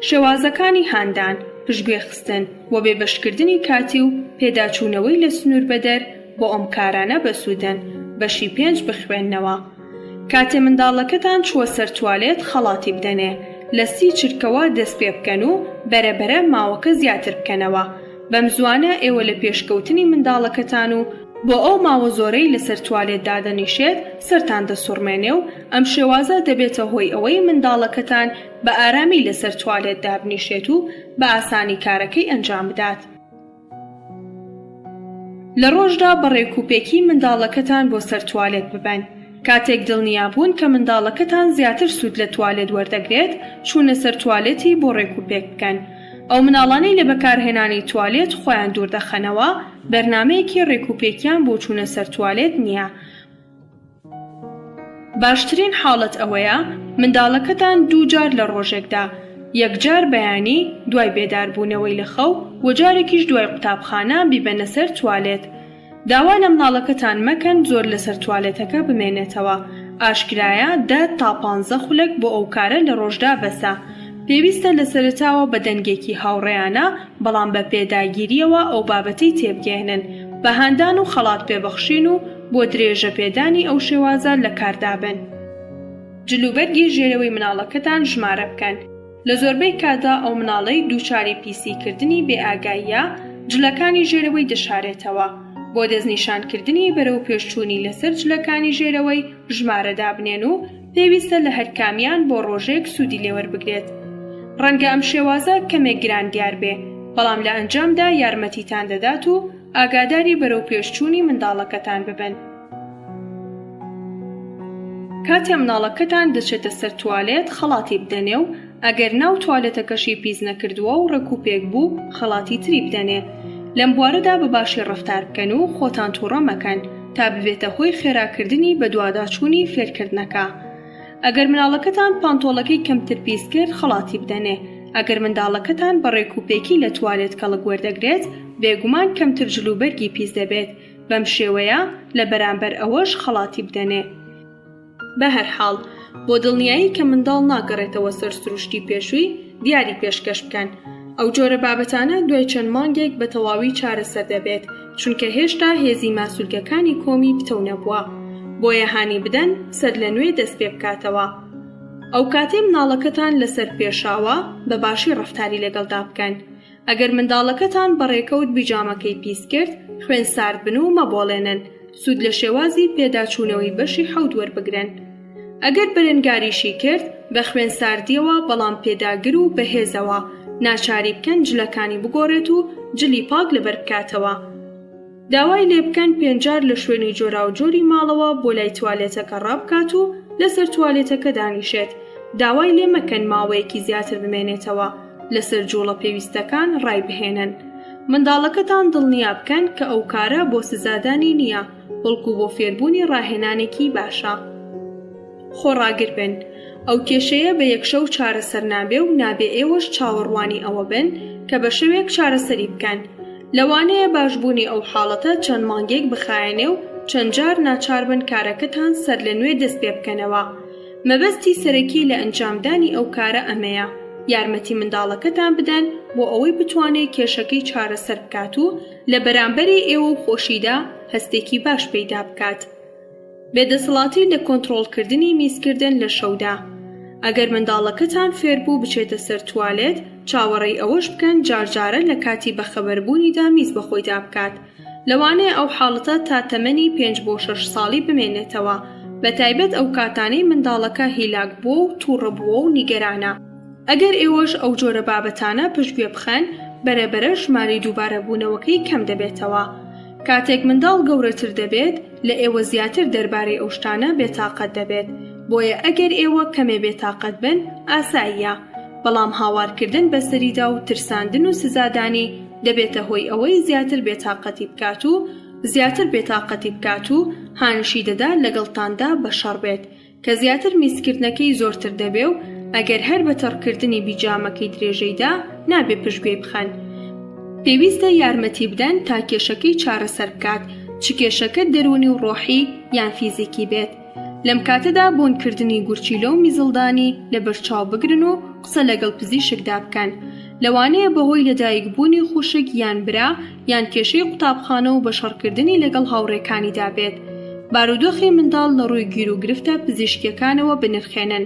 شێوازەکانی هاندان، پشتگوێخستن و بێبەشکردنی کاتی و پێداچوونەوەی لە سنوور بەدەر بۆ ئەم کارانە بەسوودن، بەشی پێنج بخوێننەوە. کاتێ منداڵەکەتان چووە سەر توالێت خەڵاتی بدەنێ، لە سی چرکەوە دەست پێ بکەن و بەرە بەرە ماوەکە زیاتر بکەنەوە، بەم زووانە ئێوە لە پێشکەوتنی منداڵەکەتان و بۆ ئەو ماوە زۆرەی لەسەر توالێت دادەنیشێت سەرتان دەسوڕمێنێ و ئەم شێوازە دەبێتە هۆی ئەوەی منداڵەکەتان بە ئارامی لەسەر توالێت دابنیشێت و بە ئاسانی کارەکەی ئەنجام بدات. لە ڕۆژدا بە ڕێکوپێکی منداڵەکەتان بۆ سەر توالێت ببەن. کاتێک دڵنیابوون کە منداڵەکەتان زیاتر سوود لە توالێت وەردەگرێت، چوونە سەر توالێتی بۆ ڕێکوپێک بکەن. ئەو مناڵانەی لە بەکارهێنانی توالێت خۆیان دووردەخەنەوە، بەرنامەیەکی ڕێکوپێکیان بۆ چوونە سەر توالێت نییە. باشترین حاڵەت ئەوەیە منداڵەکەتان دووجار لە ڕۆژێکدا، یەکجار بەیانی دوای بێداربوونەوەی لە خەو و جارێکیش دوای قوتابخانە بیبەنە سەر توالێت. داوا لە مناڵەکەتان مەکەن زۆر لەسەر توالێتەکە بمێنێتەوە، ئاشکرایە دە تا پانزە خولەک بۆ ئەو کارە لە ڕۆژدا بەسە. پێویستە لە سەرەتاوە بە دەنگێکی هاوڕێیانە بەڵام بە پێداگیرییەوە ئەو بابەتەی تێبگەیەنن، بە هاندان و خەڵات پێبەخشین و بۆ درێژە پێدانی ئەو شێوازە لە کاردا بن. جلوبەرگی ژێرەوەی مناڵەکەتان ژمارە بکەن. لە زۆربەی کاتدا ئەو مناڵەی دووچاری پیسی کردنی بێ ئاگاییە جلەکانی ژێرەوەی دەشارێتەوە. بۆ دەستنیشانکردنی بەرەو پێشچوونی لەسەر جلەکانی ژێرەوەی ژمارە دابنێن و پێویستە لە هەرکامیان بۆ ڕۆژێک سوودی لێوەربگرێت. ڕەنگە ئەم شێوازە کەمێک گران دیار بێ، بەڵام لە ئەنجامدا یارمەتیتان دەدات و ئاگاداری بەرەوپێشچوونی منداڵەکەتان ببن. کاتێ منداڵەکەتان دەچێتە سەر توالێت خەڵاتی بدەنێ و ئەگەر ناو توالێتەکەشی پیس نەکردووە و ڕێکوپێک بوو خەڵاتی تری بدەنێ. لەم بوارەدا بە باشی ڕەفتار بکەن و خۆتان توڕە مەکەن تا ببێتە هۆی خێراکردنی بەدواداچوونی فێرکردنەکە. ئەگەر مناڵەکەتان پانتۆڵەکەی کەمتر پیس کرد خەڵاتی بدەنێ، ئەگەر منداڵەکەتان بە ڕێکوپێکی لە توالێت کەڵک وەردەگرێت بێگومان کەمتر جلوبەرگی پیس دەبێت، بەم شێوەیە لە بەرامبەر ئەوەش خەڵاتی بدەنێ. بەهەرحاڵ، بۆ دڵنیایی کە منداڵ ناگەڕێتەوە سەر سروشتی پێشووی، دیاری پێشکەش بکەن. ئەو جۆرە بابەتانە دوای چەند مانگێک بە تەواوی چارەسەر دەبێت، چونکە هێشتا هێزی ماسولکەکانی کۆمی پتەو نەبووە. بۆیە هانی بدەن سەرلەنوێ دەست پێ بکاتەوە. ئەوکاتەی مناڵەکەتان لەسەر پێشاوە، بە باشی ڕەفتاری لەگەڵدا بکەن. ئەگەر منداڵەکەتان بە ڕێکەوت بیجامەکەی پیس کرد، خوێن سارد بن و مەبۆڵێنن، سوود لە شێوازی پێداچوونەوەی بەشی حەوت وەربگرن. ئەگەر بەرەنگاریشی کرد، بە خوێن ساردییەوە بەڵام پێداگر و بەهێزەوە، ناچاری بکەن جلەکانی بگۆڕێت و جلی پاک لەبەر بکاتەوە. داوای لێبکەن پێنجار لە شوێنی جۆراوجۆری ماڵەوە بۆ لای توالێتەکە ڕابکات و لەسەر توالێتەکە دانیشێت، داوای لێ مەکەن ماوەیەکی زیاتر بمێنێتەوە، لەسەر جوڵە پێویستەکان ڕایبهێنن. منداڵەکەتان دڵنیا بکەن کە ئەو کارە بۆ سزادانی نییە. بەڵکو بۆ فێربوونی ڕاهێنانێکی باشە. خۆڕاگر بن، ئەو کێشەیە بە یەک شەو چارەسەر نابێ و نابێ ئێوەش چاوەڕوانی ئەوە بن کە بە شەوێک چارەسەری بکەن. لەوانەیە باشبوونی ئەو حاڵەتە چەند مانگێک بخایەنێ و چەند جار ناچار بن کارەکەتان سەرلەنوێ دەست پێ بکەنەوە. مەبەستی سەرەکی لە ئەنجامدانی ئەو کارە ئەمەیە، یارمەتی منداڵەکەتان بدەن بۆ ئەوەی بتوانێ کێشەکەی چارەسەر بکات و لە بەرامبەری ئێوە و خۆشیدا هەستێکی باش پەیدا بکات. بێدەسەڵاتی لە کۆنتڕۆڵکردنی میزکردن لە شەودا. ئەگەر منداڵەکەتان فێربوو بچێتە سەر توالێت، چاوەڕێی ئەوەش بکەن جارجارە لە کاتی بەخەبەربوونیدا میز بەخۆیدا بکات. لەوانەیە ئەو حاڵەتە تا تەمەنی پێنج بۆ شەش ساڵی بمێنێتەوە، بەتایبەت ئەو کاتانەی منداڵەکە هیلاک بووە و تووڕە بووە و نیگەرانە. ئەگەر ئێوەش ئەو جۆرە بابەتانە پشتگوێ بخەن، بەرە بەرە ژمارەی دووبارەبوونەوەکەی کەم دەبێتەوە. کاتێک منداڵ گەورەتر دەبێت، لە ئێوە زیاتر دەربارەی ئەو شتانە بێتاقەت دەبێت، بۆیە ئەگەر ئێوە کەمێ بێتاقەت بن، ئاساییە. بەڵام هاوارکردن بەسەریدا و ترساندن و سزادانی دەبێتە هۆی ئەوەی زیاتر بێتاقەتی بکات و زیاتر بێتاقەتی بکات و هانیشی دەدا لەگەڵتاندا بەشەڕ بێت کە زیاتر میزکردنەکەی زۆرتر دەبێ و ئەگەر هەر بە تەڕکردنی بیجامەکەی درێژەی دا نابێ پشتگوێی بخەن. پێویستە یارمەتی بدەن تا کێشەکەی چارەسەر بکات چ کێشەکە دەروونی و ڕۆحی یان فیزیکی بێت. لەم کاتەدا بۆنکردنی گورچیلە و میزڵدانی لەبەرچاو بگرن و قسە لەگەڵ پزیشکدا بکەن. لەوانەیە بەهۆی لەدایکبوونی خوشک یان برا یان کێشەی قوتابخانە و بەشەڕکردنی لەگەڵ هاوڕێکانیدا بێت. بارودۆخی منداڵ لە ڕووی گیروگرفتە پزیشکییەکانەوە بنرخێنن.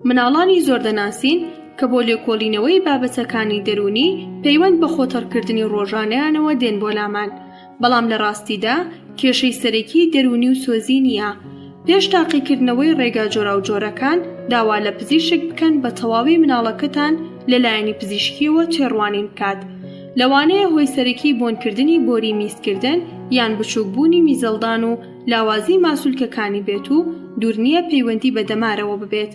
مناڵانی زۆر دەناسین کە بۆ لێکۆڵینەوەی بابەتەکانی دەروونی پەیوەند بە خۆتەڕکردنی ڕۆژانەیانەوە دێن بۆ لامان، بەڵام لە ڕاستیدا کێشەی سەرەکی دەروونی و سۆزی نییە. پێش تاقیکردنەوەی ڕێگا جۆراوجۆرەکان، داوا لە پزیشک بکەن بە تەواوی مناڵەکەتان لە لایەنی پزیشکییەوە تێڕوانین بکات. لەوانەیە هۆی سەرەکی بۆنکردنی بۆری میزکردن یان بچووکبوونی میزەڵدان و لاوازی ماسولکەکانی بێت و دوور نییە پەیوەندی بە دەمارەوە ببێت.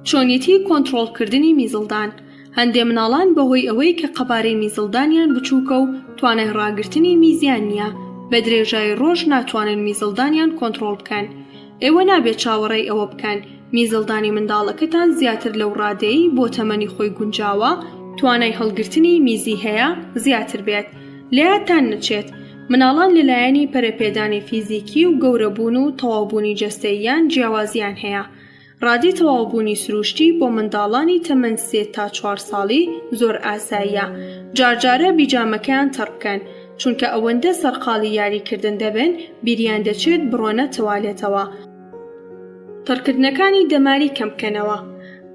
چۆنیەتی کۆنتڕۆڵکردنی میزڵدان، هەندێ مناڵان بەهۆی ئەوەی کە قەبارەی میزڵدانیان بچووکە و توانای ڕاگرتنی میزیان نییە، بە درێژایی ڕۆژ ناتوانن میزڵدانیان کۆنتڕۆڵ بکەن. ئێوە نابێت چاوەڕێی ئەوە بکەن میزڵدانی منداڵەکەتان زیاتر لەو ڕادەیەی بۆ تەمەنی خۆی گونجاوە، توانای هەڵگرتنی میزی هەیە، زیاتر بێت. لەیادتان نەچێت، مناڵان لە لایەنی پەرەپێدانی فیزیکی و گەورەبوون و تەواوبوونی جەستەییان جیاوازییان هەیە. ڕادەی تەواوبوونی سروشتی بۆ منداڵانی تەمەن سێ تا چوار ساڵی زۆر ئاساییە جارجارە بیجامەکەیان تەڕ بکەن، چونکە ئەوەندە سەرقاڵی یاریکردن دەبن بیریان دەچێت بڕۆنە تەوالێتەوە. تەڕکردنەکانی دەماری کەم بکەنەوە.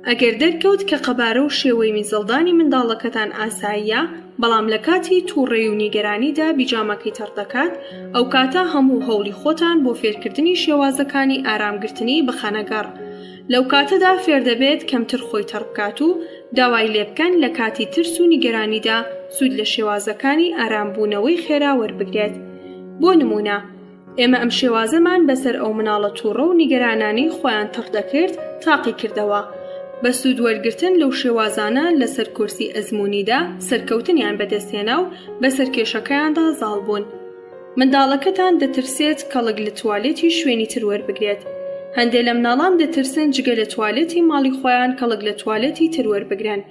ئەگەر دەرکەوت کە قەبارە و شێوەی میزەڵدانی منداڵەکەتان ئاساییە، بەڵام لە کاتی توڕەیی و نیگەرانیدا بیجامەکەی تەڕ دەکات، ئەوکاتە هەموو هەوڵی خۆتان بۆ فێرکردنی شێوازەکانی ئارامگرتنی بخەنە گەڕ. لەوکاتەدا فێردەبێت کەمتر خۆی تەڕ بکات و داوای لێبکەن لە کاتی ترس و نیگەرانیدا سوود لە شێوازەکانی ئارامبوونەوەی خێرا وەربگرێت. بۆ نموونە. ئێمە ئەم شێوازەمان بەسەر ئەو مناڵە توڕە و نیگەرانانەی خۆیان تەڕ دەکرد تاقی کردەوە. بە سوود وەرگرتن لەو شێوازانە لەسەر کۆرسی ئەزموونیدا سەرکەوتنیان بەدەستهێنا و بەسەر کێشەکەیاندا زاڵ بوون. منداڵەکەتان دەترسێت کەڵک لە توالێتی شوێنی تر وەربگرێت. هەندێ لە مناڵان دەترسن جگە لە توالێتی ماڵی خۆیان کەڵک لە توالێتی تر وەربگرن.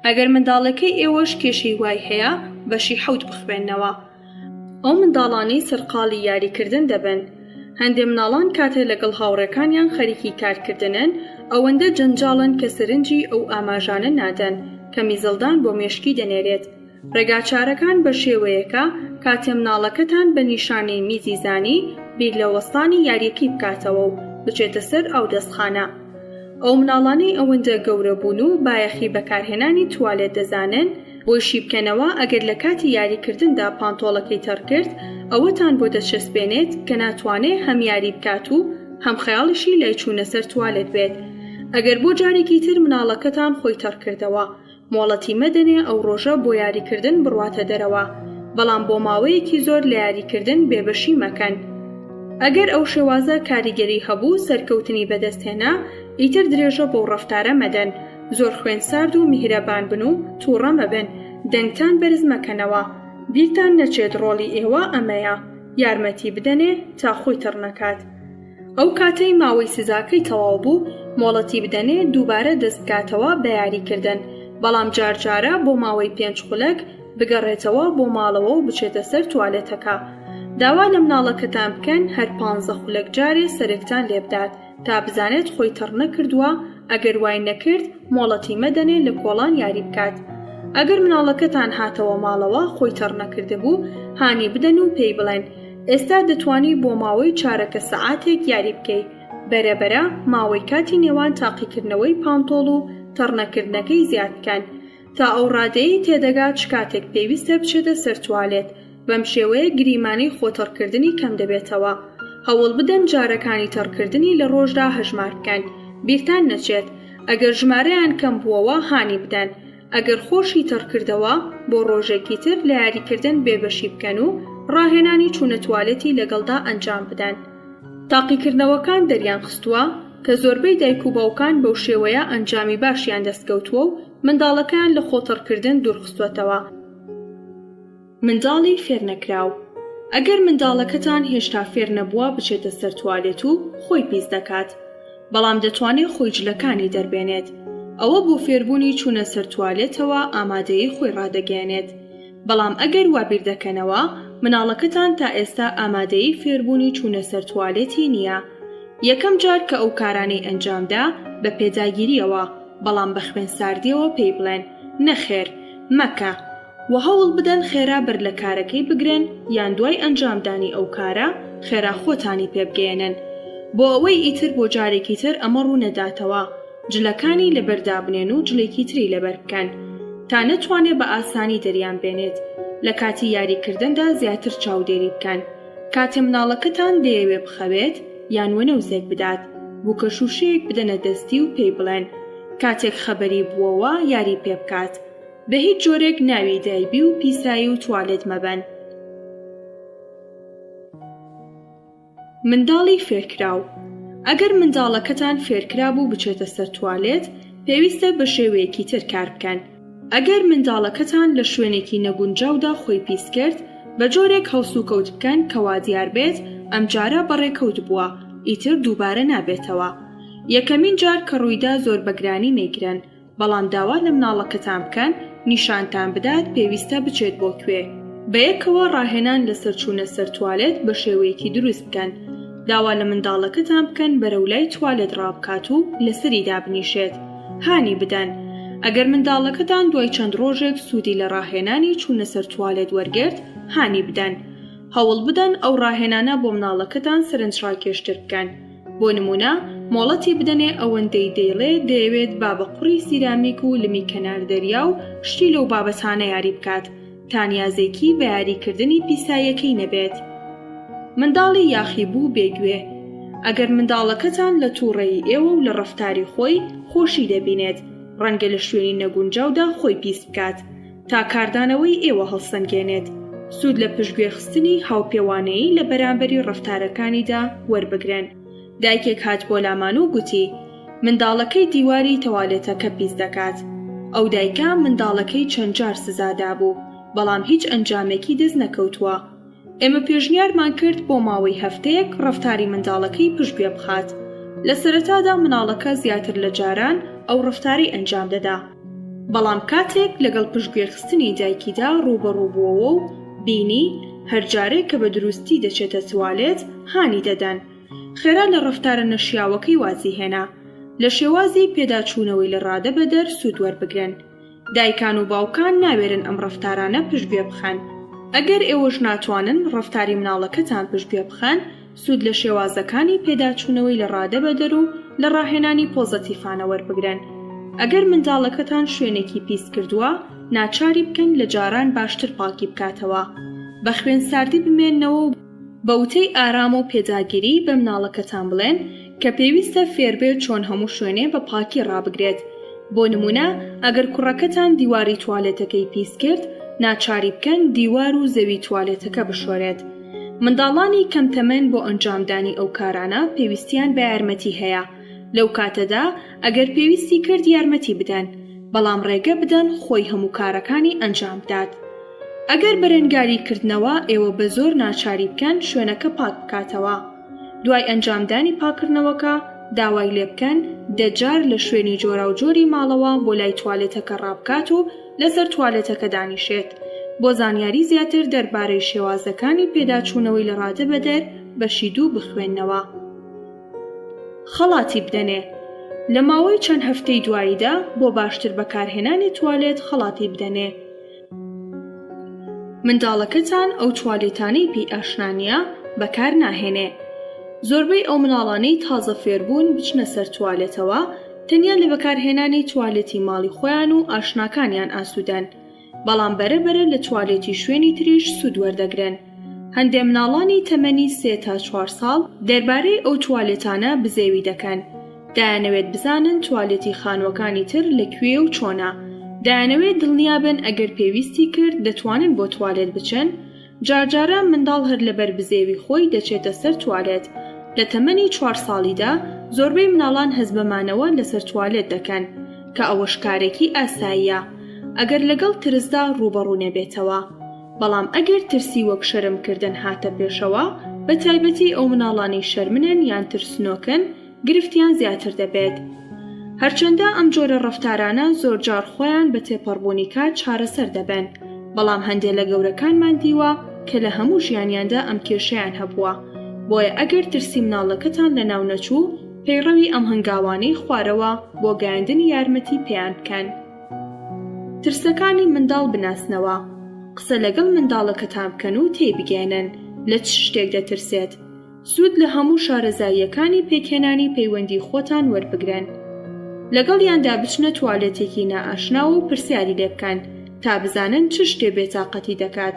ئەگەر منداڵەکەی ئێوەش کێشەی وای هەیە بەشی حەوت بخوێننەوە. ئەو منداڵانەی سەرقاڵی یاریکردن دەبن. هەندێ مناڵان کاتێ لەگەڵ هاوڕێکانیان خەریکی کارکردنن، ئەوەندە جەنجاڵن کە سەرنجی ئەو ئاماژانە نادەن کە میزڵدان بۆ مێشکی دەنێرێت. ڕێگاچارەکان بە شێوەیەکە کاتێ مناڵەکەتان بە نیشانەی میزی زانی بیر لە وەستانی یاریەکەی بکاتەوە و بچێتە سەر ئاودەستخانە. ئەو مناڵانەی ئەوەندە گەورە بوون و بایەخی بەکارهێنانی توالێت دەزانن، بۆی شیبکەنەوە ئەگەر لە کاتی یاریکردندا پانتۆڵەکەی تەڕ کرد، ئەوەتان بۆ دەچەسپێنێت کە ناتوانێ هەم یاری بکات و هەم خەیاڵیشی لای چوونە سەر توالێت بێت. ئەگەر بۆ جارێکی تر مناڵەکەتان خۆی تەڕ کردەوە، مۆڵەتی مەدەنێ ئەو ڕۆژە بۆ یاریکردن بڕواتە دەرەوە، بەڵام بۆ ماوەیەکی زۆر لە یاریکردن بێبەشی مەکەن. ئەگەر ئەو شێوازە کاریگەری هەبوو سەرکەوتنی بەدەستهێنا، ئیتر درێژە بەو ڕەفتارە مەدەن. زۆر خوێن سارد و میهرەبان بن و توڕە مەبن، دەنگتان بەرز مەکەنەوە. بیرتان نەچێت ڕۆڵی ئێوە ئەمەیە. یارمەتی بدەنێ تا خۆی تەڕ نەکات. ئەو کاتەی ماوەی سزاکەی تەواو بوو، مۆڵەتی بدەنێ دووبارە دەست بکاتەوە بە یاریکردن، بەڵام جار جارە بۆ ماوەی پێنج خولەک بگەڕێتەوە بۆ ماڵەوە و بچێتە سەر توالێتەکە. داوا لە مناڵەکەتان بکەن هەر پانزە خولەک جارێ سەرێکتان لێبدات تا بزانێت خۆی تەڕ نەکردووە، ئەگەر وای نەکرد مۆڵەتی مەدەنێ لە کۆڵان یاری بکات. ئەگەر مناڵەکەتان هاتەوە ماڵەوە خۆی تەڕ نەکردبوو، هانی بدەن و پێی بڵێن، ئێستا دەتوانی بۆ ماوەی چارەکە سەعاتێک یاری بکەی، بەرە بەرە ماوەی کاتی نێوان تاقیکردنەوەی پانتۆڵ و تەڕنەکردنەکەی زیاد بکەن تا ئەو ڕادەیەی تێدەگات چ کاتێک پێویستە بچێتە سەر توالێت، بەم شێوەیە گریمانەی خۆتەڕکردنی کەم دەبێتەوە. هەوڵبدەن جارەکانی تەڕکردنی لە ڕۆژدا هەژمار بکەن، بیرتان نەچێت ئەگەر ژمارەیان کەم بووەوە هانی بدەن، ئەگەر خۆشی تەڕ کردەوە بۆ ڕۆژێکی تر لە یاریکردن بێبەشی بکەن و ڕاهێنانی چوونە توالێتی لەگەڵدا ئەنجام بدەن. تاقیکردنەوەکان دەریانخستووە کە زۆربەی دایک و باوکان بەو شێوەیە ئەنجامی باشیان دەستکەوتووە و منداڵەکەیان لە خۆتەڕکردن دوورخستووەتەوە. منداڵی فێرنەکراو، ئەگەر منداڵەکەتان هێشتا فێر نەبووە بچێتە سەر توالێت و خۆی پیس دەکات، بەڵام دەتوانێ خۆی جلەکانی دەربێنێت، ئەوە بۆ فێربوونی چوونە سەر توالێتەوە ئامادەیی خۆی ڕادەگەیەنێت، بەڵام ئەگەر وا بیردەکەنەوە مناڵەکەتان تا ئێستا ئامادەیی فێربوونی چوونە سەر توالێتی نییە، یەکەم جار کە ئەو کارانەی ئەنجامدا بە پێداگیرییەوە بەڵام بە خوێنساردییەوە پێی بڵێن، نەخێر، مەکە. وە هەوڵ بدەن خێرا بەر لە کارەکەی بگرن یان دوای ئەنجامدانی ئەو کارە خێرا خۆتانی پێ بگەیەنن بۆ ئەوەی ئیتر بۆ جارێکی تر ئەمە ڕوو نەداتەوە جلەکانی لەبەر دابنێن و جلێکی تری لەبەر بکەن تا نەتوانێ بە ئاسانی دەریان بێنێت لە کاتی یاری کردندا زیاتر چاودێری بکەن کاتێ مناڵەکەتان دەیەوێ بخەوێت یان وەنەوزێک بدات بوکە شوشەیەک بدەنە دەستی و پێی بڵێن کاتێک خەبەری بووەوە یاری پێ بکات بە هیچ جۆرێک ناوی دایبی و پیسایی و توالێت مەبەن. منداڵی فێرکراو، ئەگەر منداڵەکەتان فێرکرابوو بچێتە سەر توالێت، پێویستە بە شێوەیەکی تر کار بکەن. ئەگەر منداڵەکەتان لە شوێنێکی نەگونجاودا خۆی پیس کرد، بە جۆرێک هەڵسوکەوت بکەن کە وادیار بێت ئەمجارە بەڕێکەوت بووە، ئیتر دووبارە نابێتەوە. یەکەمین جار کە ڕوویدا زۆر بە گرانی مەیگرن، بەڵام داوا لە مناڵەکەتان بکەن نیشانتان بدات پێویستە بچێت بۆ کوێ. بەیەکەوە ڕاهێنان لەسەر چوونە سەر توالێت بە شێوەیەکی دروست بکەن. داوا لە منداڵەکەتان بکەن بەرەو لای توالێت ڕابکات و لەسەری دابنیشێت. هانی بدەن. ئەگەر منداڵەکەتان دوای چەند ڕۆژێک سوودی لە ڕاهێنانی چوونە سەر توالێت وەرگرت، هانی بدەن. هەوڵبدەن ئەو ڕاهێنانە بۆ مناڵەکەتان سەرنجڕاکێشتر بکەن. بۆ نموونە مۆڵەتی بدەنێ ئەوەندەی دەیڵێ دەیەوێت با بە قوڕی سیرامیک و لمی کەنار دەریا و شتی لەو بابەتانە یاری بکات تا نیازێکی بە یاریکردنی پیساییەکەی نەبێت. منداڵی یاخیبوو و بێ گوێ، ئەگەر منداڵەکەتان لە تووڕەیی ئێوە و لە ڕەفتاری خۆی خۆشی دەبینێت، ڕەنگە لە شوێنی نەگونجاودا خۆی پیس بکات. تا کاردانەوەی ئێوە هەڵسەنگێنێت، سوود لە پشتگوێخستنی هاوپێوانەیی لە بەرامبەری ڕەفتارەکانیدا وەربگرن. دایکێک هات بۆ لامان و گوتی، منداڵەکەی دیواری تەوالێتەکە پیس دەکات. ئەو دایکە منداڵەکەی چەند جار سزا دابوو، بەڵام هیچ ئەنجامێکی دەست نەکەوتووە. ئێمە پێشنیارمان کرد بۆ ماوەی هەفتەیەک ڕەفتاری منداڵەکەی پشتگوێ بخات. لە سەرەتادا منداڵەکە زیاتر لە جاران ئەو ڕەفتارەی ئەنجام دەدا. بەڵام کاتێک لەگەڵ پشتگوێخستنی دایکیدا ڕووبەڕوو بووەوە و بینی هەر جارێک کە بە دروستی دەچێتە توالێت هانی دەدەن، خێرا لە ڕەفتارە نەشیاوەکەی وازی هێنا. لە شێوازی پێداچوونەوەی لە ڕادەبەدەر سوود وەربگرن. دایکان و باوکان ناوێرن ئەم ڕەفتارانە پشتگوێ بخەن. ئەگەر ئێوەش ناتوانن ڕەفتاری مناڵەکەتان پشتگوێ بخەن، سوود لە شێوازەکانی پێداچوونەوەی لە ڕادەبەدەر و لە ڕاهێنانی پۆزەتیفانە وەربگرن. ئەگەر منداڵەکەتان شوێنێکی پیس کردووە، ناچاری بکەن لە جاران باشتر پاکی بکاتەوە. بە خوێنساردی بمێننەوە و. بە وتەی ئارام و پێداگیری بە مناڵەکەتان بڵێن کە پێویستە فێربێت چۆن هەموو شوێنێ بە پاکی ڕابگرێت. بۆ نموونە ئەگەر کوڕەکەتان دیواری توالێتەکەی پیس کرد، ناچاری بکەن دیوار و زەوی توالێتەکە بشۆرێت. منداڵانی کەم تەمەن بۆ ئەنجامدانی ئەو کارانە پێویستیان بە یارمەتی هەیە. لەو کاتەدا ئەگەر پێویستی کرد یارمەتی بدەن، بەڵام ڕێگە بدەن خۆی هەموو کارەکانی ئەنجام بدات. ئەگەر بەرەنگاری کردنەوە ئێوە بە زۆر ناچاری بکەن شوێنەکە پاک بکاتەوە. دوای ئەنجامدانی پاککردنەوەکە داوای لێبکەن دەجار لە شوێنی جۆراوجۆری ماڵەوە بۆ لای توالێتەکە ڕابکات و لەسەر توالێتەکە دانیشێت. بۆ زانیاری زیاتر دەربارەی شێوازەکانی پێداچوونەوەی لەڕادەبەدەر بەشی دوو بخوێنەوە. خەڵاتی بدەنێ. لە ماوەی چەند هەفتەی دواییدا بۆ باشتر بەکارهێنانی توالێت خەڵاتی بدەنێ. منداڵەکەتان ئەو توالێتانەی پێی ئاشنا نییە بەکار ناهێنێ. زۆربەی ئەو مناڵانەی تازە فێربوون بچنە سەر توالێتەوە تەنیا لە بەکارهێنانی توالێتی ماڵی خۆیان و ئاشناکانیان ئاسوودەن. بەڵام بەرە بەرە لە توالێتی شوێنی تریش سوود وەردەگرن. هەندێ مناڵانی تەمەنی سێ تا چوار ساڵ دەربارەی ئەو توالێتانە بزێوی دەکەن. دەیانەوێت بزانن توالێتی خانووەکانی تر لە کوێیە و چۆنە. دەیانەوێت دڵنیابن ئەگەر پێویستی کرد دەتوانن بۆ توالێت بچن. جارجارە منداڵ هەر لەبەر بزێوی خۆی دەچێتە سەر توالێت. لە تەمەنی چوار ساڵیدا زۆربەی مناڵان هەست بە مانەوە لەسەر توالێت دەکەن، کە ئەوەش کارێکی ئاساییە ئەگەر لەگەڵ ترسدا ڕووبەڕوو نەبێتەوە. بەڵام ئەگەر ترسی وەک شەرمکردن هاتە پێشەوە، بە تایبەتی ئەو مناڵانەی شەرمنن یان ترسنۆکن، گرفتیان زیاتر دەبێت. هەرچەندە ئەم جۆرە ڕەفتارانە زۆرجار خۆیان بە تێپەڕبوونی کات چارەسەر دەبن، بەڵام هەندێ لە گەورەکانمان دیوە کە لە هەموو ژیانیاندا ئەم کێشەیان هەبووە، بۆیە ئەگەر ترسی مناڵەکەتان لەناو نەچوو، پەیڕەوی ئەم هەنگاوانەی خوارەوە بۆ گەیاندنی یارمەتی پێیان بکەن. ترسەکانی منداڵ بناسنەوە، قسە لەگەڵ منداڵەکەتان بکەن و تێیبگەیەنن لە چ شتێک دەترسێت، سوود لە هەموو شارەزاییەکانی پێکهێنانی پەیوەندی خۆتان وەربگرن. لەگەڵیاندا بچنە توالێتێکی نائاشناوە و پرسیاری لێ بکەن تا بزانن چ شتێ بێتاقەتی دەکات.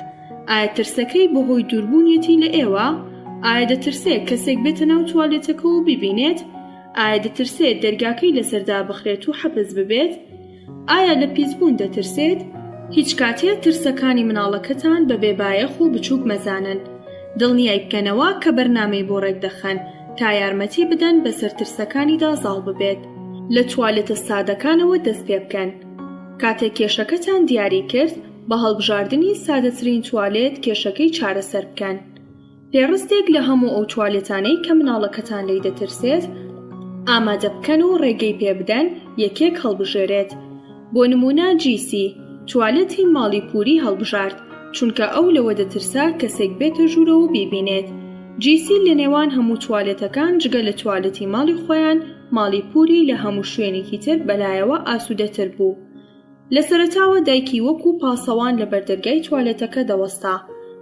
ئایا ترسەکەی بەهۆی دووربوونیەتی لە ئێوە؟ ئایا دەترسێ کەسێک بێتە ناو توالێتەکەوە و بیبینێت؟ ئایا دەترسێ دەرگاکەی لەسەر دابخرێت و حەپس ببێت؟ ئایا لە پیسبوون دەترسێت؟ هیچ کاتێ ترسەکانی مناڵەکەتان بە بێ بایەخ و بچووک مەزانن. دڵنیای بکەنەوە کە بەرنامەی بۆ ڕێکدەخەن تا یارمەتی بدەن بەسەر ترسەکانیدا زاڵ ببێت. لە توالێتە سادەکانەوە دەست پێ بکەن. کاتێک کێشەکەتان دیاری کرد، بە هەڵبژاردنی سادەترین توالێت کێشەکەی چارەسەر بکەن. پێڕستێک لە هەموو ئەو توالێتانەی کە مناڵەکەتان لێی دەترسێت ئامادە بکەن و ڕێگەی پێ بدەن یەکێک هەڵبژێرێت. بۆ نموونە جیسی، توالێتی ماڵی پووری هەڵبژارد، چونکە ئەو لەوە دەترسا کەسێک بێتە ژوورەوە و بیبینێت. جیسی لە نێوان هەموو توالێتەکان جگە لە توالێتی ماڵی خۆیان، ماڵی پووری لە هەموو شوێنێکی تر بەلایەوە ئاسوودەتر بوو. لە سەرەتاوە دایکی وەکوو پاسەوان لە بەردەرگای توالێتەکە دەوەستا،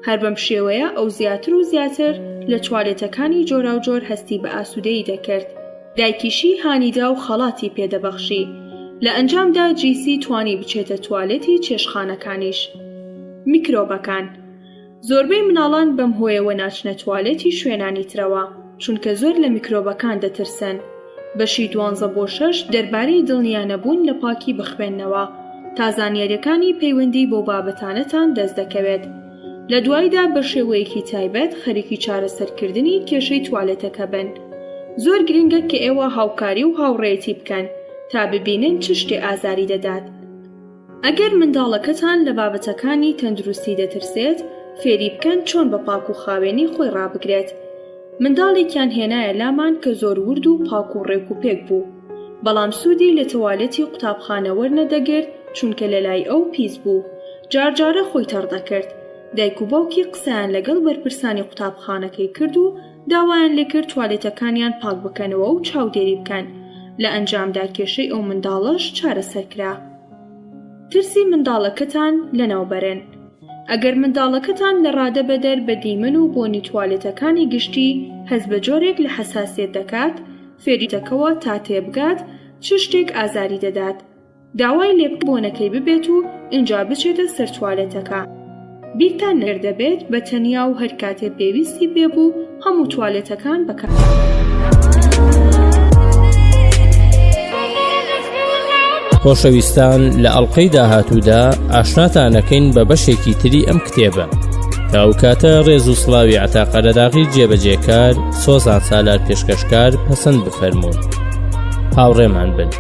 هەر بەم شێوەیە ئەو زیاتر و زیاتر لە توالێتەکانی جۆراوجۆر هەستی بە ئاسوودەیی دەکرد. دایکیشی هانیدا و خەڵاتی پێ دەبەخشی. لە ئەنجامدا جیسی توانی بچێتە توالێتی چێشتخانەکانیش. میکرۆبەکان. زۆربەی مناڵان بەم هۆیەوە ناچنە توالێتی شوێنانی ترەوە، چونکە زۆر لە میکرۆبەکان دەترسن. بەشی دوانزە بۆ شەش دەربارەی دڵنیانەبوون لە پاکی بخوێننەوە تا زانیاریەکانی پەیوەندی بەو بابەتانەتان دەست دەکەوێت. لە دوایدا بە شێوەیەکی تایبەت خەریکی چارەسەرکردنی کێشەی توالێتەکە بن. زۆر گرنگە کە ئێوە هاوکاری و هاوڕێیەتی بکەن تا ببینن چ شتێ ئازاری دەدات. ئەگەر منداڵەکەتان لە بابەتەکانی تەندروستی دەترسێت، فێری بکەن چۆن بە پاک و خاوێنی خۆی ڕابگرێت. منداڵێکیان هێنایە لامان کە زۆر ورد و پاک و ڕێک و پێک بوو. بەڵام سوودی لە تەوالێتی قوتابخانە وەرنەدەگرت چونکە لەلای ئەو پیس بوو. جارجارە خۆی تەڕ دەکرد. دایک و باوکی قسەیان لەگەڵ بەرپرسانی قوتابخانەکەی کرد و داوایان لێکرد توالێتەکانیان پاک بکەنەوە و چاودێری بکەن. لە ئەنجامدا کێشەی ئەو منداڵەش چارەسەر کرا. ترسی منداڵەکەتان لەناوبەرن. ئەگەر منداڵەکەتان لە ڕادە بەدەر بە دیمەن و بۆنی توالێتەکانی گشتی هەست بە جۆرێک لە حەساسیەت دەکات، فێری دەکەوە تا تێبگات چ شتێک ئازاری دەدات. داوای لێبکە بۆنەکەی ببێت و ئینجا بچێتە سەر توالێتەکە. بیرتان نەکرد دەبێت بە تەنیا و هەر کاتێ پێویستی پێ بوو هەموو توالێتەکان بەکار. خۆشەویستان لە ئەڵلقەی داهاتوودا ئاشناتانەکەین بە بەشێکی تری ئەم کتێبە تا ئەو کاتە ڕێز و سڵاوی عەتا قەرەداغی جێبەجێکار سۆزان سالار پێشکەشکار پەسەند بفەرموون هاوڕێمان بن.